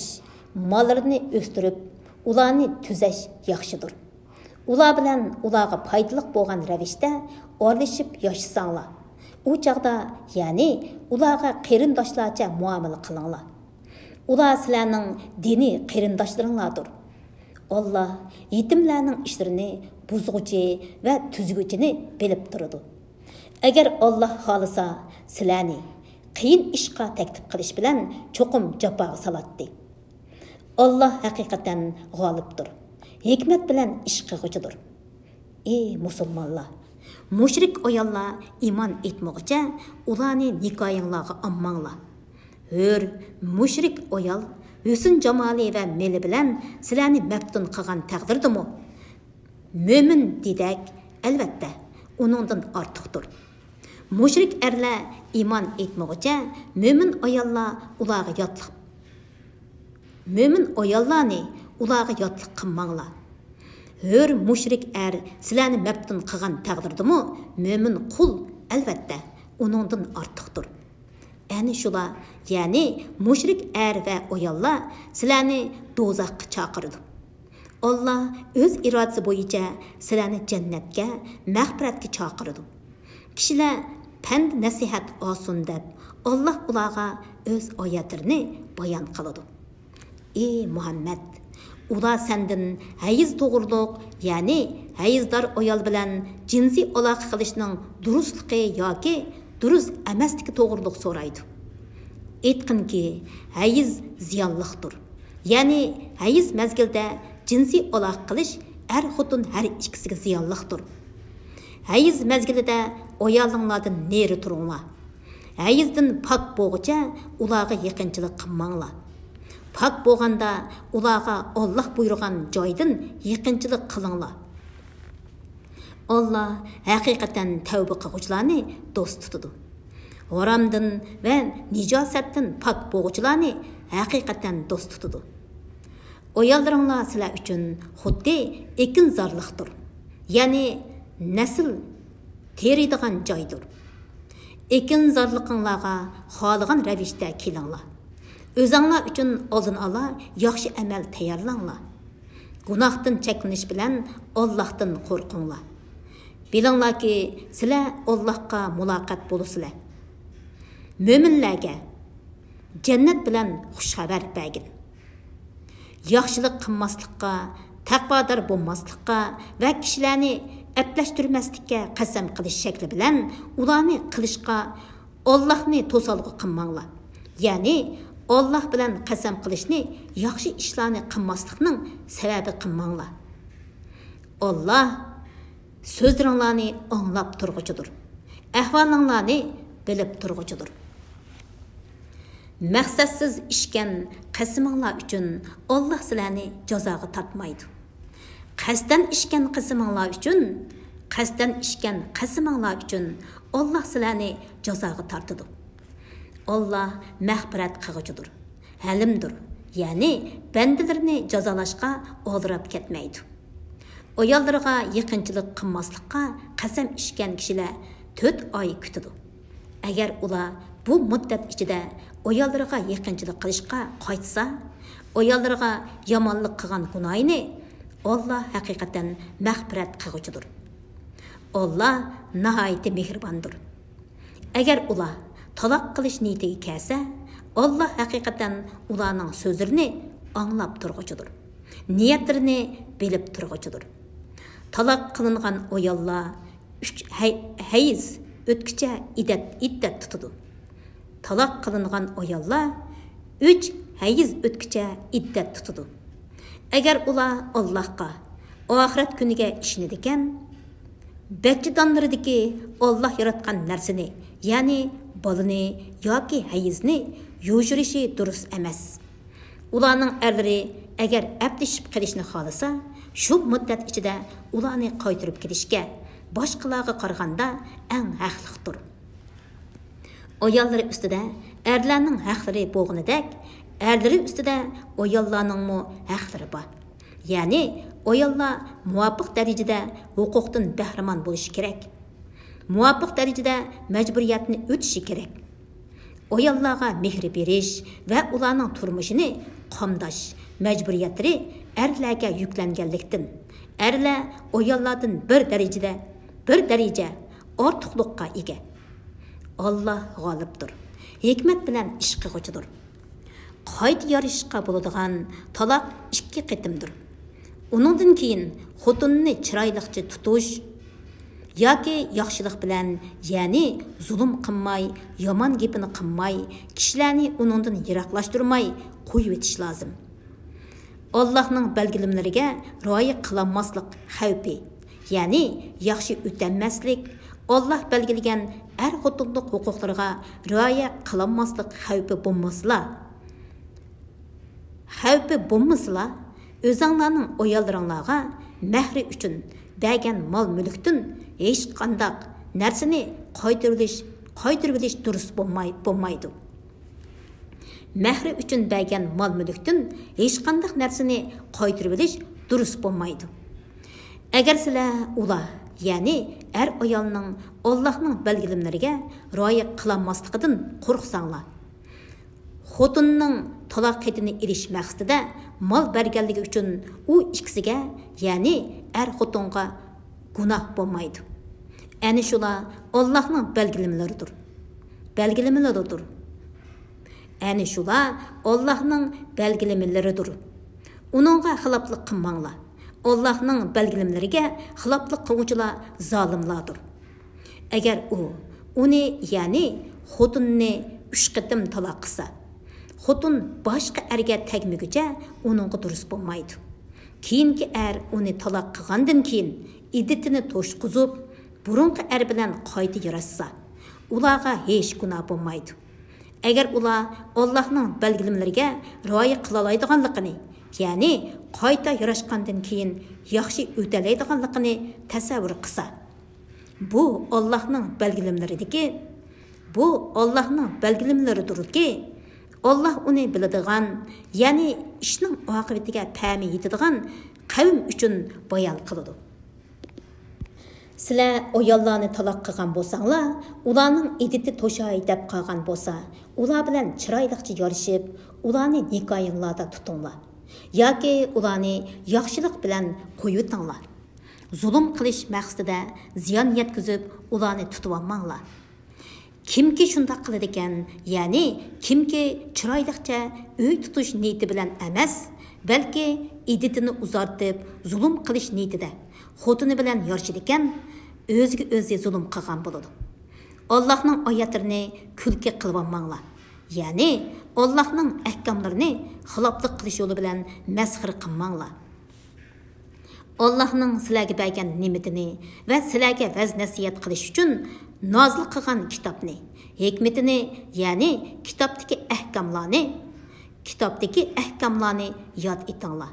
ماللىرىنى ئۆستۈرۈپ، ئۇلارنى تۈزەش ياخشىدۇر. ئۇلار بىلەن ئۇلارغا پايدىلىق بولغان رەۋىشتە ئارىلىشىپ ياشىساڭلار، ئۇ چاغدا، يەنى ئۇلارغا قېرىنداشلارچە مۇئامىلە قىلىڭلار. ئۇلار سىلەرنىڭ دىنىي قېرىنداشلىرىڭلاردۇر. ئاللاھ يېتىملەرنىڭ ئىشلىرىنى بۇزغۇچى ۋە تۈزگۈچىنى بىلىپ تۇرىدۇ. ئەگەر ئاللاھ خالىسا، سىلەرنى قىيىن ئىشقا تەكلىپ قىلىش بىلەن چوقۇم جاپاغا سالاتتى. ئاللاھ ھەقىقەتەن غالىبتۇر، ھېكمەت بىلەن ئىش قىلغۇچىدۇر. ئى مۇسۇلمانلار! مۇشرىك ئاياللار ئىمان ئېيتمىغۇچە ئۇلارنى نىكاھىڭلارغا ئالماڭلار. ھۆر، مۇشرىك ئايال ھۆسن-جامالى ۋە مېلى بىلەن سىلەرنى مەپتۇن قىلغان تەقدىردىمۇ، مۆمىن دېدەك، ئەلۋەتتە، ئۇنىڭدىن ئارتۇقتۇر. مۇشرىك ئەرلەر ئىمان ئېيتمىغۇچە مۆمىن ئاياللار ئۇلارغا ياتلىق مۆمىن ئاياللارنى ئۇلارغا ياتلىق قىلماڭلار. ھۆر مۇشرىك ئەر سىلەرنى مەپتۇن قىلغان تەقدىردىمۇ، مۆمىن قۇل، ئەلۋەتتە، ئۇنىڭدىن ئارتۇقتۇر. ئەنە شۇلار، يەنى مۇشرىك ئەر ۋە ئاياللار سىلەرنى دوزاخقا چاقىرىدۇ. ئاللا ئۆز ئىرادىسى بويىچە سىلەرنى جەننەتكە، مەغپىرەتكە چاقىرىدۇ. كىشىلەر پەند نەسىھەت ئالسۇن دەپ، ئاللا ئۇلارغا ئۆز ئايەتلىرىنى بايان قىلىدۇ. ئى مۇھەممەد! ئۇلار سەندىن ھەيز توغرۇلۇق، يەنى ھەيزدار ئايال بىلەن جىنسىي ئالاقە قىلىشنىڭ دۇرۇسلۇقى ياكى دۇرۇس ئەمەسلىكى توغرۇلۇق سورايدۇ. ئېيتقىنكى، ھەيز زىيانلىقتۇر. يەنى ھەيز مەزگىلىدە جىنسىي ئالاقە قىلىش ئەر-خوتۇن ھەر ئىككىسىگە زىيانلىقتۇر. ھەيز مەزگىلىدە ئايالىڭلاردىن نېرى تۇرۇڭلار. ھەيزدىن پاك بولغۇچە ئۇلارغا يېقىنچىلىق قىلماڭلار. پاك بولغاندا ئۇلارغا ئاللا بۇيرۇغان جايدىن يېقىنچىلىق قىلىڭلار. ئاللا ھەقىقەتەن تەۋبە قىلغۇچىلارنى دوست تۇتىدۇ. ھارامدىن ۋە نىجاسەتتىن پاك بولغۇچىلارنى ھەقىقەتەن دوست تۇتىدۇ. ئاياللىرىڭلار سىلەر ئۈچۈن خۇددى ئېكىنزارلىقتۇر، يەنى نەسىل تېرىيدىغان جايدۇر. ئېكىنزارلىقىڭلارغا خالىغان رەۋىشتە كېلىڭلار. ئۆزۈڭلار ئۈچۈن ئالدىن ئالا ياخشى ئەمەل تەييارلاڭلار. گۇناھتىن چەكلىنىش بىلەن ئاللاھتىن قورقۇڭلار. بىلىڭلاركى، سىلەر ئاللاھقا مۇلاقات بولىسىلەر. مۆمىنلەرگە جەننەت بىلەن خۇش خەۋەر بەرگىن. ياخشىلىق قىلماسلىققا، تەقۋادار بولماسلىققا ۋە كىشىلەرنى ئەپلەشتۈرمەسلىككە قەسەم قىلىش شەكلى بىلەن ئۇلارنى قىلىشقا ئاللاھنى توسالغۇ قىلماڭلار. يەنى ئاللاھ بىلەن قەسەم قىلىشنى ياخشى ئىشلارنى قىلماسلىقنىڭ سەۋەبى قىلماڭلار. ئاللاھ سۆزلىرىڭلارنى ئاڭلاپ تۇرغۇچىدۇر. ئەھۋالىڭلارنى بىلىپ تۇرغۇچىدۇر. مەقسەتسىز ئىچكەن قىسمىڭلار ئۈچۈن ئاللاھ سىلەرنى جازاغا تارتمايدۇ. قەستەن ئىچكەن قىسمىڭلار ئۈچۈن، قەستەن ئىچكەن قىسمىڭلار ئۈچۈن ئاللاھ سىلەرنى جازاغا تارتىدۇ. ئاللاھ مەغپىرەت قىلغۇچىدۇر، ھەلىمدۇر، يەنى بەندىلىرىنى جازالاشقا ئالدىراپ كەتمەيدۇ. ئاياللىرىغا يېقىنچىلىق قىلماسلىققا قەسەم ئىچكەن كىشىلەر تۆت ئاي كۈتىدۇ. ئەگەر ئۇلار بۇ مۇددەت ئىچىدە ئاياللىرىغا يېقىنچىلىق قىلىشقا قايتسا، ئاياللىرىغا يامانلىق قىلغان گۇناھىنى ئاللاھ ھەقىقەتەن مەغپىرەت قىلغۇچىدۇر. ئاللاھ ناھايىتى مېھرىباندۇر. ئەگەر ئۇلار تالاق قىلىش نىيىتىگە كەلسە، ئاللاھ ھەقىقەتەن ئۇلارنىڭ سۆزلىرىنى ئاڭلاپ تۇرغۇچىدۇر. نىيەتلىرىنى بىلىپ تۇرغۇچىدۇر. تالاق قىلىنغان ئاياللار ئۈچ ھەي-، ھەيز ئۆتكۈچە ئىددەت، ئىددەت تۇتىدۇ. تالاق قىلىنغان ئاياللار ئۈچ ھەيز ئۆتكۈچە ئىددەت تۇتىدۇ. ئەگەر ئۇلار ئاللاھقا، ئاخىرەت كۈنىگە ئىشىنىدىكەن، بەچچىدانلىرىدىكى ئاللاھ ياراتقان نەرسىنى، يەنى بالىنى ياكى ھەيزنى يوشۇرۇشى دۇرۇس ئەمەس. ئۇلارنىڭ ئەرلىرى ئەگەر ئەپلىشىپ قېلىشنى خالىسا، شۇ مۇددەت ئىچىدە ئۇلارنى قايتۇرۇپ كېلىشكە باشقىلارغا قارىغاندا ئەڭ ھەقلىقتۇر. ئاياللىرى ئۈستىدە ئەرلەرنىڭ ھەقلىرى بولغىنىدەك، ئەرلىرى ئۈستىدە ئاياللارنىڭمۇ ھەقلىرى بار. يەنى ئاياللار مۇۋاپىق دەرىجىدە ھوقۇقتىن بەھرىمەن بولۇشى كېرەك. مۇۋاپىق دەرىجىدە مەجبۇرىيەتنى ئۆتىشى كېرەك. ئاياللارغا مېھىر بېرىش ۋە ئۇلارنىڭ تۇرمۇشىنى قامداش مەجبۇرىيەتلىرى ئەرلەرگە يۈكلەنگەنلىكتىن، ئەرلەر ئاياللاردىن بىر دەرىجىدە، بىر دەرىجە ئارتۇقلۇققا ئىگە. ئاللاھ غالىبتۇر، ھېكمەت بىلەن ئىش قىلغۇچىدۇر. قايتا يارىشىشقا بولىدىغان تالاق ئىككى قېتىمدۇر. ئۇنىڭدىن كېيىن خوتۇننى چىرايلىقچە تۇتۇش ياكى ياخشىلىق بىلەن، يەنى زۇلۇم قىلماي، يامان گېپىنى قىلماي، كىشىلەرنى ئۇنىڭدىن يىراقلاشتۇرماي قويۇۋېتىش لازىم. ئاللاھنىڭ بەلگىلىمىلىرىگە رىئايە قىلالماسلىق خەۋپى، يەنى ياخشى ئۆتەلمەسلىك، ئاللاھ بەلگىلىگەن ئەر-خوتۇنلۇق ھوقۇقلىرىغا رىئايە قىلالماسلىق خەۋپى بولمىسىلا، خەۋپى بولمىسىلا، ئۆزۈڭلارنىڭ ئاياللىرىڭلارغا مەھرى ئۈچۈن بەرگەن مال-مۈلۈكتىن ھېچقانداق نەرسىنى قايتۇرۇۋېلىش، قايتۇرۇۋېلىش دۇرۇس بولماي-، بولمايدۇ. مەھرى ئۈچۈن بەرگەن مال-مۈلۈكتىن ھېچقانداق نەرسىنى قايتۇرۇۋېلىش دۇرۇس بولمايدۇ. ئەگەر سىلەر ئۇلار، يەنى ئەر-ئايالنىڭ ئاللاھنىڭ بەلگىلىمىلىرىگە رىئايە قىلالماسلىقىدىن قورقساڭلار، خوتۇننىڭ تالاق خېتىنى ئېلىش مەقسىتىدە مال بەرگەنلىكى ئۈچۈن ئۇ ئىككىسىگە، يەنى ئەر-خوتۇنغا گۇناھ بولمايدۇ. ئەنە شۇلار ئاللاھنىڭ بەلگىلىمىلىرىدۇر. بەلگىلىمىلىرىدۇر. ئەنە شۇلار ئاللاھنىڭ بەلگىلىمىلىرىدۇر. ئۇنىڭغا خىلاپلىق قىلماڭلار. ئاللاھنىڭ بەلگىلىمىلىرىگە خىلاپلىق قىلغۇچىلار زالىملاردۇر. ئەگەر ئۇ ئۇنى، يەنى خوتۇننى ئۈچ قېتىم تالاق قىلسا، خوتۇن باشقا ئەرگە تەگمىگۈچە ئۇنىڭغا دۇرۇس بولمايدۇ. كېيىنكى ئەر ئۇنى تالاق قىلغاندىن كېيىن ئىددىتىنى توشقۇزۇپ، بۇرۇنقى ئەر بىلەن قايتا ياراشسا، ئۇلارغا ھېچ گۇناھ بولمايدۇ. ئەگەر ئۇلار ئاللاھنىڭ بەلگىلىمىلىرىگە رىئايە قىلالايدىغانلىقىنى، يەنى قايتا ياراشقاندىن كېيىن ياخشى ئۆتەلەيدىغانلىقىنى تەسەۋۋۇر قىلسا، بۇ ئاللاھنىڭ بەلگىلىمىلىرىدىكى، بۇ ئاللاھنىڭ بەلگىلىمىلىرىدۇركى، ئاللاھ ئۇنى بىلىدىغان، يەنى ئىشنىڭ ئاقىۋىتىگە پەمى يېتىدىغان قەۋم ئۈچۈن بايان قىلىدۇ. سىلەر ئاياللارنى تالاق قىلغان بولساڭلار، ئۇلارنىڭ ئىددىتى توشاي دەپ قالغان بولسا، ئۇلار بىلەن چىرايلىقچە يارىشىپ، ئۇلارنى نىكاھىڭلاردا تۇتۇڭلار. ياكى ئۇلارنى ياخشىلىق بىلەن قويۇۋېتىڭلار. زۇلۇم قىلىش مەقسىتىدە زىيان يەتكۈزۈپ، ئۇلارنى تۇتۇۋالماڭلار. كىمكى شۇنداق قىلىدىكەن، يەنى كىمكى چىرايلىقچە ئۆي تۇتۇش نىيىتى بىلەن ئەمەس، بەلكى ئىددىتىنى ئۇزارتىپ زۇلۇم قىلىش نىيىتىدە خوتۇنى بىلەن يارىشىدىكەن، ئۆزىگە ئۆزى زۇلۇم قىلغان بولىدۇ. ئاللاھنىڭ ئايەتلىرىنى كۈلكە قىلىۋالماڭلار، يەنى ئاللاھنىڭ ئەھكاملىرىنى خىلاپلىق قىلىش يولى بىلەن مەسخىرە قىلماڭلار. ئاللاھنىڭ سىلەرگە بەرگەن نېمىتىنى ۋە سىلەرگە ۋەز-نەسىھەت قىلىش ئۈچۈن نازىل قىلغان كىتابنى، ھېكمىتىنى، يەنى كىتابتىكى ئەھكاملارنى، كىتابتىكى ئەھكاملارنى ياد ئېتىڭلار.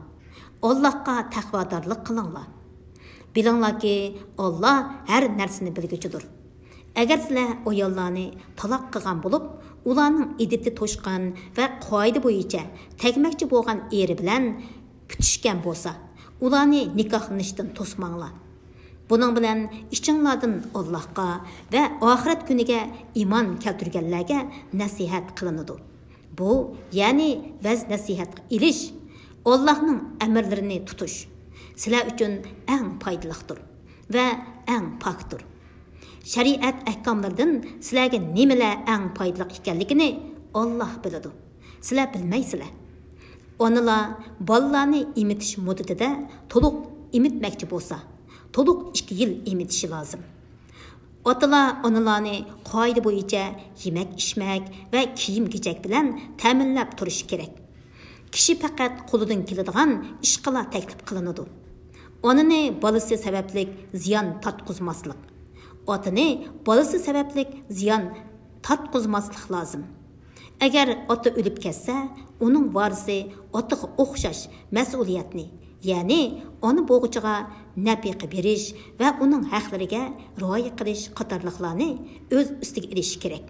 ئاللاھقا تەقۋادارلىق قىلىڭلار. بىلىڭلاركى، ئاللاھ ھەر نەرسىنى بىلگۈچىدۇر. ئەگەر سىلەر ئاياللارنى تالاق قىلغان بولۇپ، ئۇلارنىڭ ئىددىتى توشقان ۋە قائىدە بويىچە تەگمەكچى بولغان ئېرى بىلەن پۈتۈشكەن بولسا، ئۇلارنى نىكاھلىنىشتىن توسماڭلار. بۇنىڭ بىلەن ئىچىڭلاردىن ئاللاھقا ۋە ئاخىرەت كۈنىگە ئىمان كەلتۈرگەنلەرگە نەسىھەت قىلىنىدۇ. بۇ، يەنى ۋەز-نەسىھەت ئېلىش، ئاللاھنىڭ ئەمىرلىرىنى تۇتۇش، سىلەر ئۈچۈن ئەڭ پايدىلىقتۇر ۋە ئەڭ پاكتۇر. شەرىئەت ئەھكاملىرىدىن سىلەرگە نېمىلەر ئەڭ پايدىلىق ئىكەنلىكىنى ئاللاھ بىلىدۇ. سىلەر بىلمەيسىلەر. ئانىلار بالىلارنى ئېمىتىش مۇددىتىدە تولۇق ئېمىتمەكچى بولسا، تولۇق ئىككى يىل ئېمىتىشى لازىم. ئاتىلار ئانىلارنى قائىدە بويىچە يېمەك-ئىچمەك ۋە كىيىم-كېچەك بىلەن تەمىنلەپ تۇرۇشى كېرەك. كىشى پەقەت قولىدىن كېلىدىغان ئىشقىلا تەكلىپ قىلىنىدۇ. ئانىنى بالىسى سەۋەبلىك زىيان تارتقۇزماسلىق. ئاتىنى بالىسى سەۋەبلىك زىيان تارتقۇزماسلىق لازىم. ئەگەر ئاتا ئۆلۈپ كەتسە، ئۇنىڭ ۋارىسى ئاتىغا ئوخشاش مەسئۇلىيەتنى، يەنى ئانا بوغۇچىغا نەپىقە بېرىش ۋە ئۇنىڭ ھەقلىرىگە رىئايە قىلىش قاتارلىقلارنى ئۆز ئۈستىگە ئېلىشى كېرەك.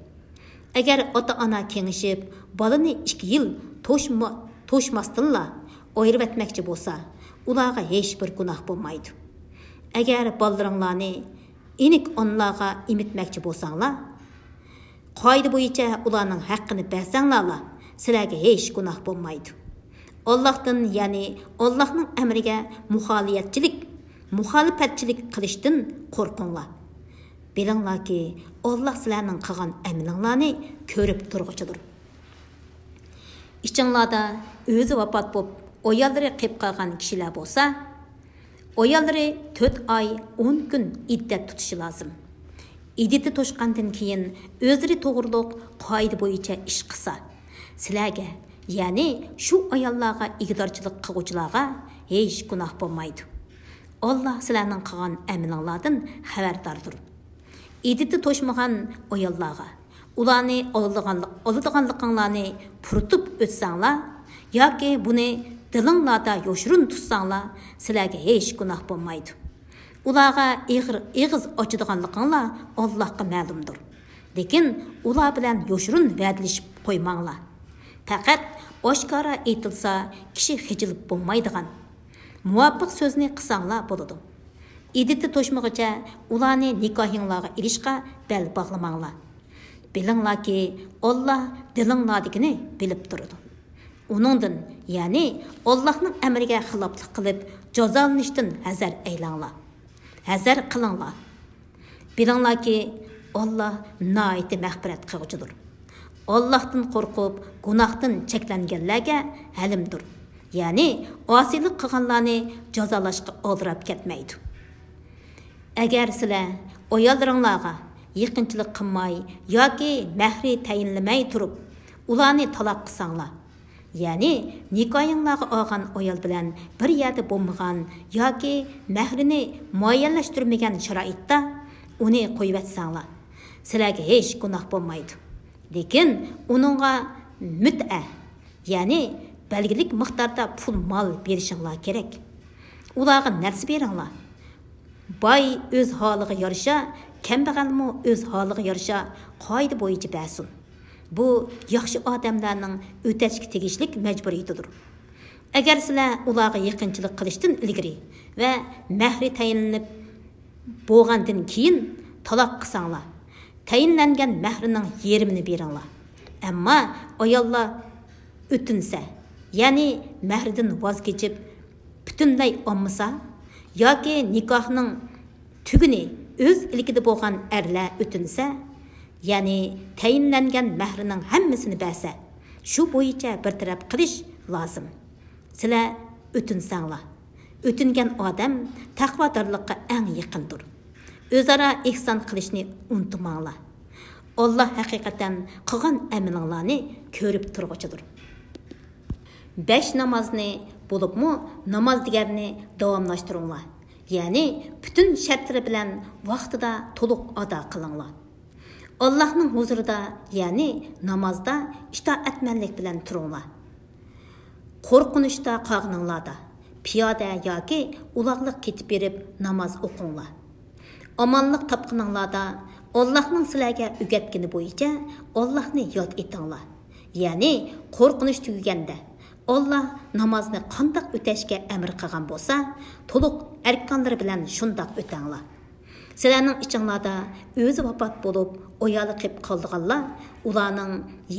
ئەگەر ئاتا-ئانا كېڭىشىپ، بالىنى ئىككى يىل توشما-، توشماستىنلا ئايرىۋەتمەكچى بولسا، ئۇلارغا ھېچبىر گۇناھ بولمايدۇ. ئەگەر بالىلىرىڭلارنى ئېنىك ئانىلارغا ئېمىتمەكچى بولساڭلار، قائىدە بويىچە ئۇلارنىڭ ھەققىنى بەرسەڭلارلا، سىلەرگە ھېچ گۇناھ بولمايدۇ. ئاللاھتىن، يەنى ئاللاھنىڭ ئەمرىگە مۇخالىيەتچىلىك، مۇخالىپەتچىلىك قىلىشتىن قورقۇڭلار. بىلىڭلاركى، ئاللاھ سىلەرنىڭ قىلغان ئەمىلىڭلارنى كۆرۈپ تۇرغۇچىدۇر. ئىچىڭلاردا ئۆزى ۋاپات بولۇپ، ئاياللىرى قېلىپ قالغان كىشىلەر بولسا، ئاياللىرى تۆت ئاي ئون كۈن ئىددەت تۇتۇشى لازىم. ئىددىتى توشقاندىن كېيىن ئۆزلىرى توغرۇلۇق قائىدە بويىچە ئىش قىلسا، سىلەرگە، يەنى شۇ ئاياللارغا ئىگىدارچىلىق قىلغۇچىلارغا ھېچ گۇناھ بولمايدۇ. ئاللاھ سىلەرنىڭ قىلغان ئەمىلىڭلاردىن خەۋەرداردۇر. ئىددىتى توشمىغان ئاياللارغا، ئۇلارنى ئالىدىغانلىق-، ئالىدىغانلىقىڭلارنى پۇرىتىپ ئۆتسەڭلار ياكى بۇنى دىلىڭلاردا يوشۇرۇن تۇتساڭلار، سىلەرگە ھېچ گۇناھ بولمايدۇ. ئۇلارغا ئېغىر ئېغىز ئاچىدىغانلىقىڭلار ئاللاھقا مەلۇمدۇر. لېكىن ئۇلار بىلەن يوشۇرۇن ۋەدىلىشىپ قويماڭلار. پەقەت ئاشكارا ئېيتىلسا، كىشى خىجىل بولمايدىغان مۇۋاپىق سۆزنى قىلساڭلار بولىدۇ. ئىددىتى توشمىغۇچە ئۇلارنى نىكاھىڭلارغا ئېلىشقا بەل باغلىماڭلار. بىلىڭلاركى، ئاللا دىلىڭلاردىكىنى بىلىپ تۇرىدۇ. ئۇنىڭدىن، يەنى ئاللاھنىڭ ئەمرىگە خىلاپلىق قىلىپ جازالىنىشتىن ھەزەر ئەيلەڭلار. ھەزەر قىلىڭلار. بىلىڭلاركى، ئاللا ناھايىتى مەغپىرەت قىلغۇچىدۇر. ئاللاھتىن قورقۇپ، گۇناھتىن چەكلەنگەنلەرگە ھەلىمدۇر. يەنى ئاسىيلىق قىلغانلارنى جازالاشقا ئالدىراپ كەتمەيدۇ. ئەگەر سىلەر ئاياللىرىڭلارغا يېقىنچىلىق قىلماي ياكى مەھرى تەيىنلىمەي تۇرۇپ، ئۇلارنى تالاق قىلساڭلار، يەنى نىكاھىڭلارغا ئالغان ئايال بىلەن بىر يەردە بولمىغان ياكى مەھرىنى مۇئەييەنلەشتۈرمىگەن شارائىتتا ئۇنى قويۇۋەتسەڭلار، سىلەرگە ھېچ گۇناھ بولمايدۇ. لېكىن ئۇنىڭغا مۇتئە، يەنى بەلگىلىك مىقداردا پۇل مال بېرىشىڭلار كېرەك. ئۇلارغا نەرسە بېرىڭلار. باي ئۆز ھالىغا يارىشا، كەمبەغەلمۇ ئۆز ھالىغا يارىشا قائىدە بويىچە بەرسۇن. بۇ ياخشى ئادەملەرنىڭ ئۆتەشكە تېگىشلىك مەجبۇرىيىتىدۇر. ئەگەر سىلەر ئۇلارغا يېقىنچىلىق قىلىشتىن ئىلگىرى ۋە مەھرى تەيىنلىنىپ بولغاندىن كېيىن تالاق قىلساڭلار، تەيىنلەنگەن مەھرىنىڭ يېرىمىنى بېرىڭلار. ئەمما ئاياللار ئۆتۈنسە، يەنى مەھرىدىن ۋاز كېچىپ، پۈتۈنلەي ئالمىسا ياكى نىكاھنىڭ تۈگۈنى ئۆز ئىلكىدە بولغان ئەرلەر ئۆتۈنسە، يەنى تەيىنلەنگەن مەھرىنىڭ ھەممىسىنى بەرسە، شۇ بويىچە بىر تەرەپ قىلىش لازىم. سىلەر ئۆتۈنسەڭلار، ئۆتۈنگەن ئادەم تەقۋادارلىققا ئەڭ يېقىندۇر. ئۆزئارا ئېھسان قىلىشنى ئۇنتۇماڭلار. ئاللا ھەقىقەتەن قىلغان ئەمىلىڭلارنى كۆرۈپ تۇرغۇچىدۇر. بەش نامازنى، بولۇپمۇ نامازدىگەرنى داۋاملاشتۇرۇڭلار. يەنى پۈتۈن شەرتلىرى بىلەن ۋاقتىدا تولۇق ئادا قىلىڭلار. ئاللاھنىڭ ھۇزۇرىدا، يەنى نامازدا ئىتائەتمەنلىك بىلەن تۇرۇڭلار. قورقۇنچتا قالغىنىڭلاردا پىيادە ياكى ئۇلاغلىق كېتىپ بېرىپ ناماز ئوقۇڭلار. ئامانلىق تاپقىنىڭلاردا ئاللاھنىڭ سىلەرگە ئۆگەتكىنى بويىچە ئاللاھنى ياد ئېتىڭلار. يەنى قورقۇنچ تۈگىگەندە، ئاللاھ نامازنى قانداق ئۆتەشكە ئەمر قىلغان بولسا، تولۇق ئەركانلىرى بىلەن شۇنداق ئۆتەڭلار. سىلەرنىڭ ئىچىڭلاردا ئۆزى ۋاپات بولۇپ، ئايالى قېلىپ قالىدىغانلار، ئۇلارنىڭ،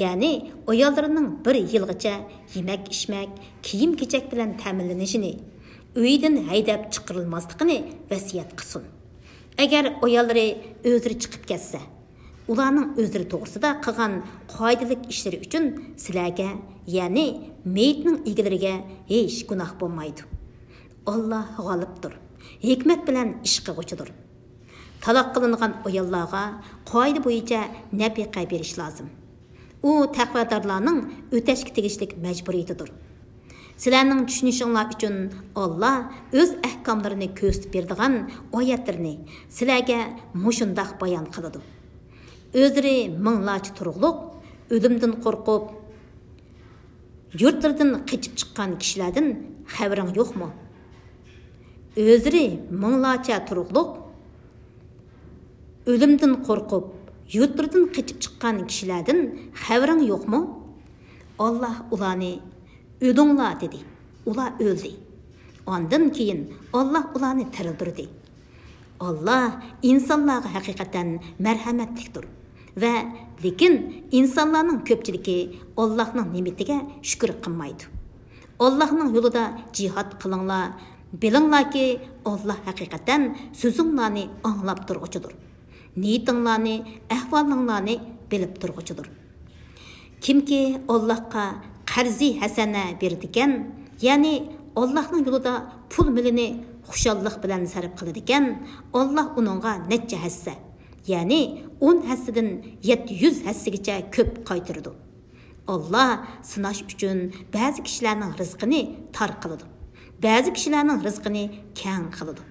يەنى ئاياللىرىنىڭ بىر يىلغىچە يېمەك-ئىچمەك، كىيىم-كېچەك بىلەن تەمىنلىنىشىنى، ئۆيىدىن ھەيدەپ چىقىرىلماسلىقىنى ۋەسىيەت قىلسۇن. ئەگەر ئاياللىرى ئۆزلىرى چىقىپ كەتسە، ئۇلارنىڭ ئۆزلىرى توغرىسىدا قىلغان قائىدىلىك ئىشلىرى ئۈچۈن سىلەرگە، يەنى مېيىتنىڭ ئىگىلىرىگە ھېچ گۇناھ بولمايدۇ. ئاللاھ غالىبتۇر، ھېكمەت بىلەن ئىش قىلغۇچىدۇر. تالاق قىلىنغان ئاياللارغا قائىدە بويىچە نەپىقە بېرىش لازىم. ئۇ تەقۋادارلارنىڭ ئۆتەشكە تېگىشلىك مەجبۇرىيىتىدۇر. سىلەرنىڭ چۈشىنىشىڭلار ئۈچۈن، ئاللاھ ئۆز ئەھكاملىرىنى كۆرسىتىپ بېرىدىغان ئايەتلىرىنى سىلەرگە مۇشۇنداق بايان قىلىدۇ. ئۆزلىرى مىڭلارچە تۇرۇقلۇق، ئۆلۈمدىن قورقۇپ، يۇرتلىرىدىن قېچىپ چىققان كىشىلەردىن خەۋىرىڭ يوقمۇ؟ ئۆزلىرى مىڭلارچە تۇرۇقلۇق، ئۆلۈمدىن قورقۇپ، يۇرتلىرىدىن قېچىپ چىققان كىشىلەردىن خەۋىرىڭ يوقمۇ؟ ئاللاھ ئۇلارنى «ئۆلۈڭلار» دېدى. ئۇلار ئۆلدى. ئاندىن كېيىن ئاللاھ ئۇلارنى تىرىلدۈردى. ئاللاھ ئىنسانلارغا ھەقىقەتەن مەرھەمەتلىكتۇر. ۋە لېكىن ئىنسانلارنىڭ كۆپچىلىكى ئاللاھنىڭ نېمىتىگە شۈكۈر قىلمايدۇ. ئاللاھنىڭ يولىدا جىھاد قىلىڭلار. بىلىڭلاركى، ئاللاھ ھەقىقەتەن سۆزۈڭلارنى ئاڭلاپ تۇرغۇچىدۇر. نىيىتىڭلارنى، ئەھۋالىڭلارنى بىلىپ تۇرغۇچىدۇر. كىمكى ئاللاھقا قەرزى ھەسەنە بېرىدىكەن، يەنى ئاللاھنىڭ يولىدا پۇل مېلىنى خۇشاللىق بىلەن سەرپ قىلىدىكەن، ئاللاھ ئۇنىڭغا نەچچە ھەسسە، يەنى ئون ھەسسىدىن يەتتە يۈز ھەسسىگىچە كۆپ قايتۇرىدۇ. ئاللاھ سىناش ئۈچۈن بەزى كىشىلەرنىڭ رىزقىنى تار قىلىدۇ، بەزى كىشىلەرنىڭ رىزقىنى كەڭ قىلىدۇ.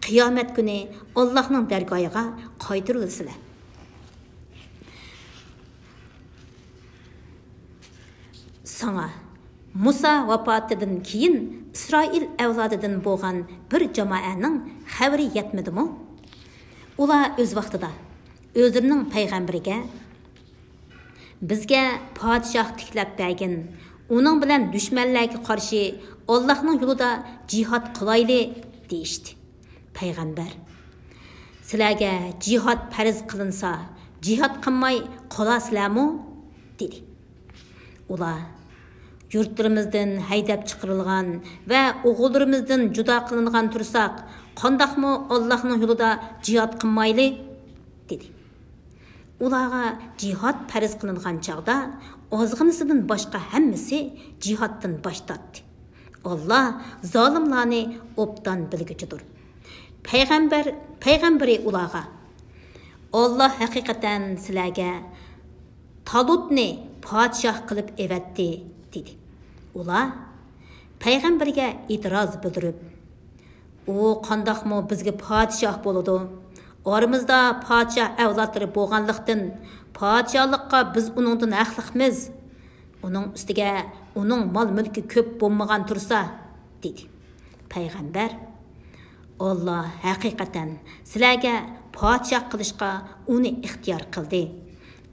قىيامەت كۈنى ئاللاھنىڭ دەرگاھىغا قايتۇرۇلىسىلەر. ساڭا مۇسا ۋاپاتىدىن كېيىن ئىسرائىل ئەۋلادىدىن بولغان بىر جامائەنىڭ خەۋىرى يەتمىدىمۇ؟ ئۇلار ئۆز ۋاقتىدا ئۆزلىرىنىڭ پەيغەمبىرىگە، بىزگە پادىشاھ تىكلەپ بەرگىن، ئۇنىڭ بىلەن دۈشمەنلەرگە قارشى ئاللاھنىڭ يولىدا جىھاد قىلايلى، دېيىشتى. پەيغەمبەر، سىلەرگە جىھاد پەرز قىلىنسا، جىھاد قىلماي قالارسىلەرمۇ؟ دېدى. ئۇلار، يۇرتلىرىمىزدىن ھەيدەپ چىقىرىلغان ۋە ئوغۇللىرىمىزدىن جۇدا قىلىنغان تۇرساق، قانداقمۇ ئاللاھنىڭ يولىدا جىھاد قىلمايلى؟ دېدى. ئۇلارغا جىھاد پەرز قىلىنغان چاغدا، ئازغىنىسىدىن باشقا ھەممىسى جىھادتىن باش تارتتى. ئاللا زالىملارنى ئوبدان بىلگۈچىدۇر. پەيغەمبەر، پەيغەمبىرى ئۇلارغا، ئاللا ھەقىقەتەن سىلەرگە تالۇتنى پادىشاھ قىلىپ ئەۋەتتى، دېدى. ئۇلار پەيغەمبەرگە ئېتىراز بىلدۈرۈپ، ئۇ قانداقمۇ بىزگە پادىشاھ بولىدۇ؟ ئارىمىزدا پادىشاھ ئەۋلادلىرى بولغانلىقتىن، پادىشاھلىققا بىز ئۇنىڭدىن ھەقلىقمىز. ئۇنىڭ ئۈستىگە ئۇنىڭ مال-مۈلكى كۆپ بولمىغان تۇرسا، دېدى. پەيغەمبەر، ئاللا ھەقىقەتەن سىلەرگە پادىشاھ قىلىشقا ئۇنى ئىختىيار قىلدى.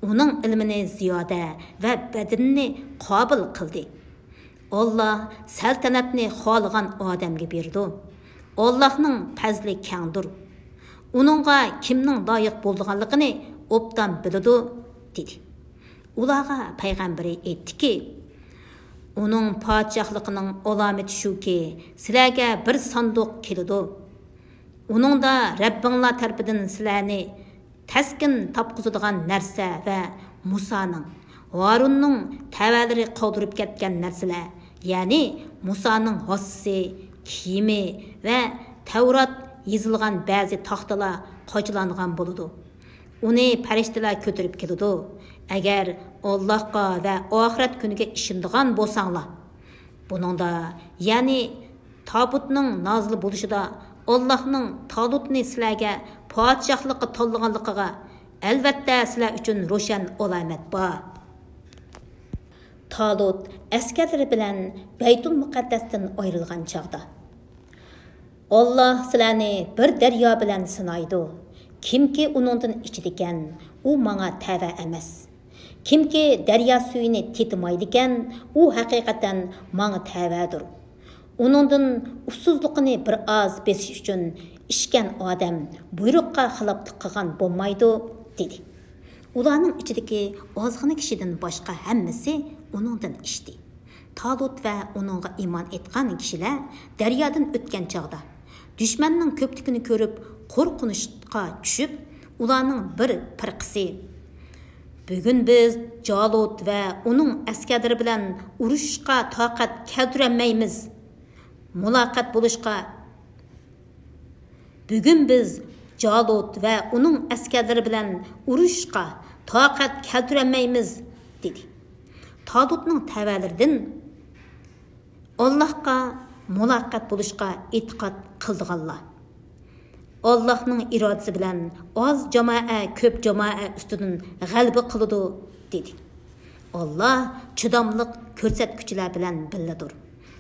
ئۇنىڭ ئىلمىنى زىيادە ۋە بەدىنىنى قابىل قىلدى. ئاللا سەلتەنەتنى خالىغان ئادەمگە بېرىدۇ. ئاللاھنىڭ پەزلى كەڭدۇر. ئۇنىڭغا كىمنىڭ لايىق بولىدىغانلىقىنى ئوبدان بىلىدۇ، دېدى. ئۇلارغا پەيغەمبىرى ئېيتتىكى، ئۇنىڭ پادىشاھلىقىنىڭ ئالامىتى شۇكى، سىلەرگە بىر ساندۇق كېلىدۇ. ئۇنىڭدا رەببىڭلار تەرىپىدىن سىلەرنى تەسكىن تاپقۇزىدىغان نەرسە ۋە مۇسانىڭ، ھارۇننىڭ تەۋەلىرى قالدۇرۇپ كەتكەن نەرسىلەر، يەنى مۇسانىڭ ھاسىسى، كىيىمى ۋە تەۋرات يېزىلغان بەزى تاختىلار قاچىلانغان بولىدۇ. ئۇنى پەرىشتىلەر كۆتۈرۈپ كېلىدۇ. ئەگەر ئاللاھقا ۋە ئاخىرەت كۈنىگە ئىشىنىدىغان بولساڭلار، بۇنىڭدا، يەنى تابۇتنىڭ نازىل بولۇشىدا ئاللاھنىڭ تالۇتنى سىلەرگە پادىشاھلىققا تاللىغانلىقىغا ئەلۋەتتە سىلەر ئۈچۈن روشەن ئالامەت بار. تالۇت ئەسكەرلىرى بىلەن بەيتۇل مۇقەددەستىن ئايرىلغان چاغدا، ئاللا سىلەرنى بىر دەريا بىلەن سىنايدۇ. كىمكى ئۇنىڭدىن ئىچىدىكەن، ئۇ ماڭا تەۋە ئەمەس. كىمكى دەريا سۈيىنى تېتىمايدىكەن، ئۇ ھەقىقەتەن ماڭا تەۋەدۇر. ئۇنىڭدىن ئۇسسۇزلۇقىنى بىر ئاز بېسىش ئۈچۈن ئىچكەن ئادەم بۇيرۇققا خىلاپلىق قىلغان بولمايدۇ، دېدى. ئۇلارنىڭ ئىچىدىكى ئازغىنە كىشىدىن باشقا ھەممىسى ئۇنىڭدىن ئىچتى. تالۇت ۋە ئۇنىڭغا ئىمان ئېيتقان كىشىلەر دەريادىن ئۆتكەن چاغدا، دۈشمەننىڭ كۆپلۈكىنى كۆرۈپ، قورقۇنچقا چۈشۈپ، ئۇلارنىڭ بىر پىرقىسى، بۈگۈن بىز جالۇت ۋە ئۇنىڭ ئەسكەرلىرى بىلەن ئۇرۇشۇشقا تاقەت كەلتۈرەلمەيمىز. مۇلاقات بولۇشقا، بۈگۈن بىز جالۇت ۋە ئۇنىڭ ئەسكەرلىرى بىلەن ئۇرۇشۇشقا تاقەت كەلتۈرەلمەيمىز، دېدى. تالۇتنىڭ تەۋەلىرىدىن ئاللاھقا مۇلاقات بولۇشقا ئېتىقاد قىلىدىغانلار، ئاللاھنىڭ ئىرادىسى بىلەن ئاز جامائە كۆپ جامائە ئۈستىدىن غەلىبە قىلىدۇ، دېدى. ئاللاھ چىداملىق كۆرسەتكۈچىلەر بىلەن بىللىدۇر.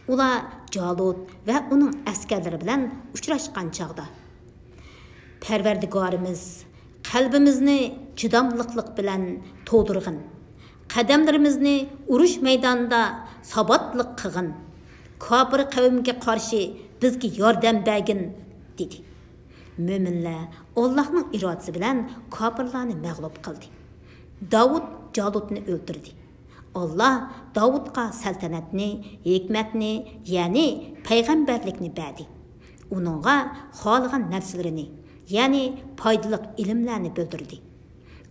ئۇلار جالۇت ۋە ئۇنىڭ ئەسكەرلىرى بىلەن ئۇچراشقان چاغدا، پەرۋەردىگارىمىز، قەلبىمىزنى چىداملىقلىق بىلەن تولدۇرغىن. قەدەملىرىمىزنى ئۇرۇش مەيدانىدا ساباتلىق قىلغىن. كاپىر قەۋمگە قارشى بىزگە ياردەم بەرگىن، دېدى. مۆمىنلەر ئاللاھنىڭ ئىرادىسى بىلەن كاپىرلارنى مەغلۇپ قىلدى. داۋۇت جالۇتنى ئۆلتۈردى. ئاللاھ داۋۇتقا سەلتەنەتنى، ھېكمەتنى، يەنى پەيغەمبەرلىكنى بەردى. ئۇنىڭغا خالىغان نەرسىلىرىنى، يەنى پايدىلىق ئىلىملەرنى بىلدۈردى.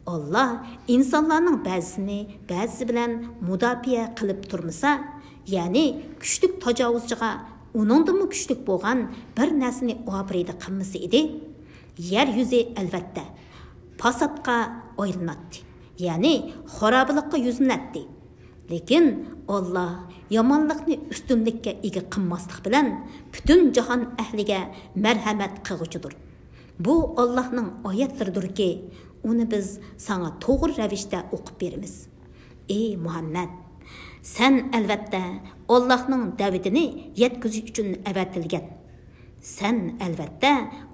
ئاللاھ ئىنسانلارنىڭ بەزىسىنى بەزىسى بىلەن مۇداپىئە قىلىپ تۇرمىسا، يەنى كۈچلۈك تاجاۋۇزچىغا ئۇنىڭدىنمۇ كۈچلۈك بولغان بىر نەرسىنى ئاپىرىدە قىلمىسا ئىدى، يەر يۈزى ئەلۋەتتە پاساتقا ئايلىناتتى، يەنى خارابىلىققا يۈزلىنەتتى. لېكىن ئاللاھ يامانلىقنى ئۈستۈنلۈككە ئىگە قىلماسلىق بىلەن پۈتۈن جاھان ئەھلىگە مەرھەمەت قىلغۇچىدۇر. بۇ ئاللاھنىڭ ئايەتلىرىدۇركى، ئۇنى بىز ساڭا توغرا رەۋىشتە ئوقۇپ بېرىمىز. ئى مۇھەممەد! سەن ئەلۋەتتە ئاللاھنىڭ دەۋىتىنى يەتكۈزۈش ئۈچۈن ئەۋەتىلگەن. سەن ئەلۋەتتە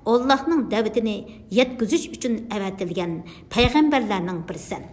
ئاللاھنىڭ دەۋىتىنى يەتكۈزۈش ئۈچۈن ئەۋەتىلگەن پەيغەمبەرلەرنىڭ بىرىسەن.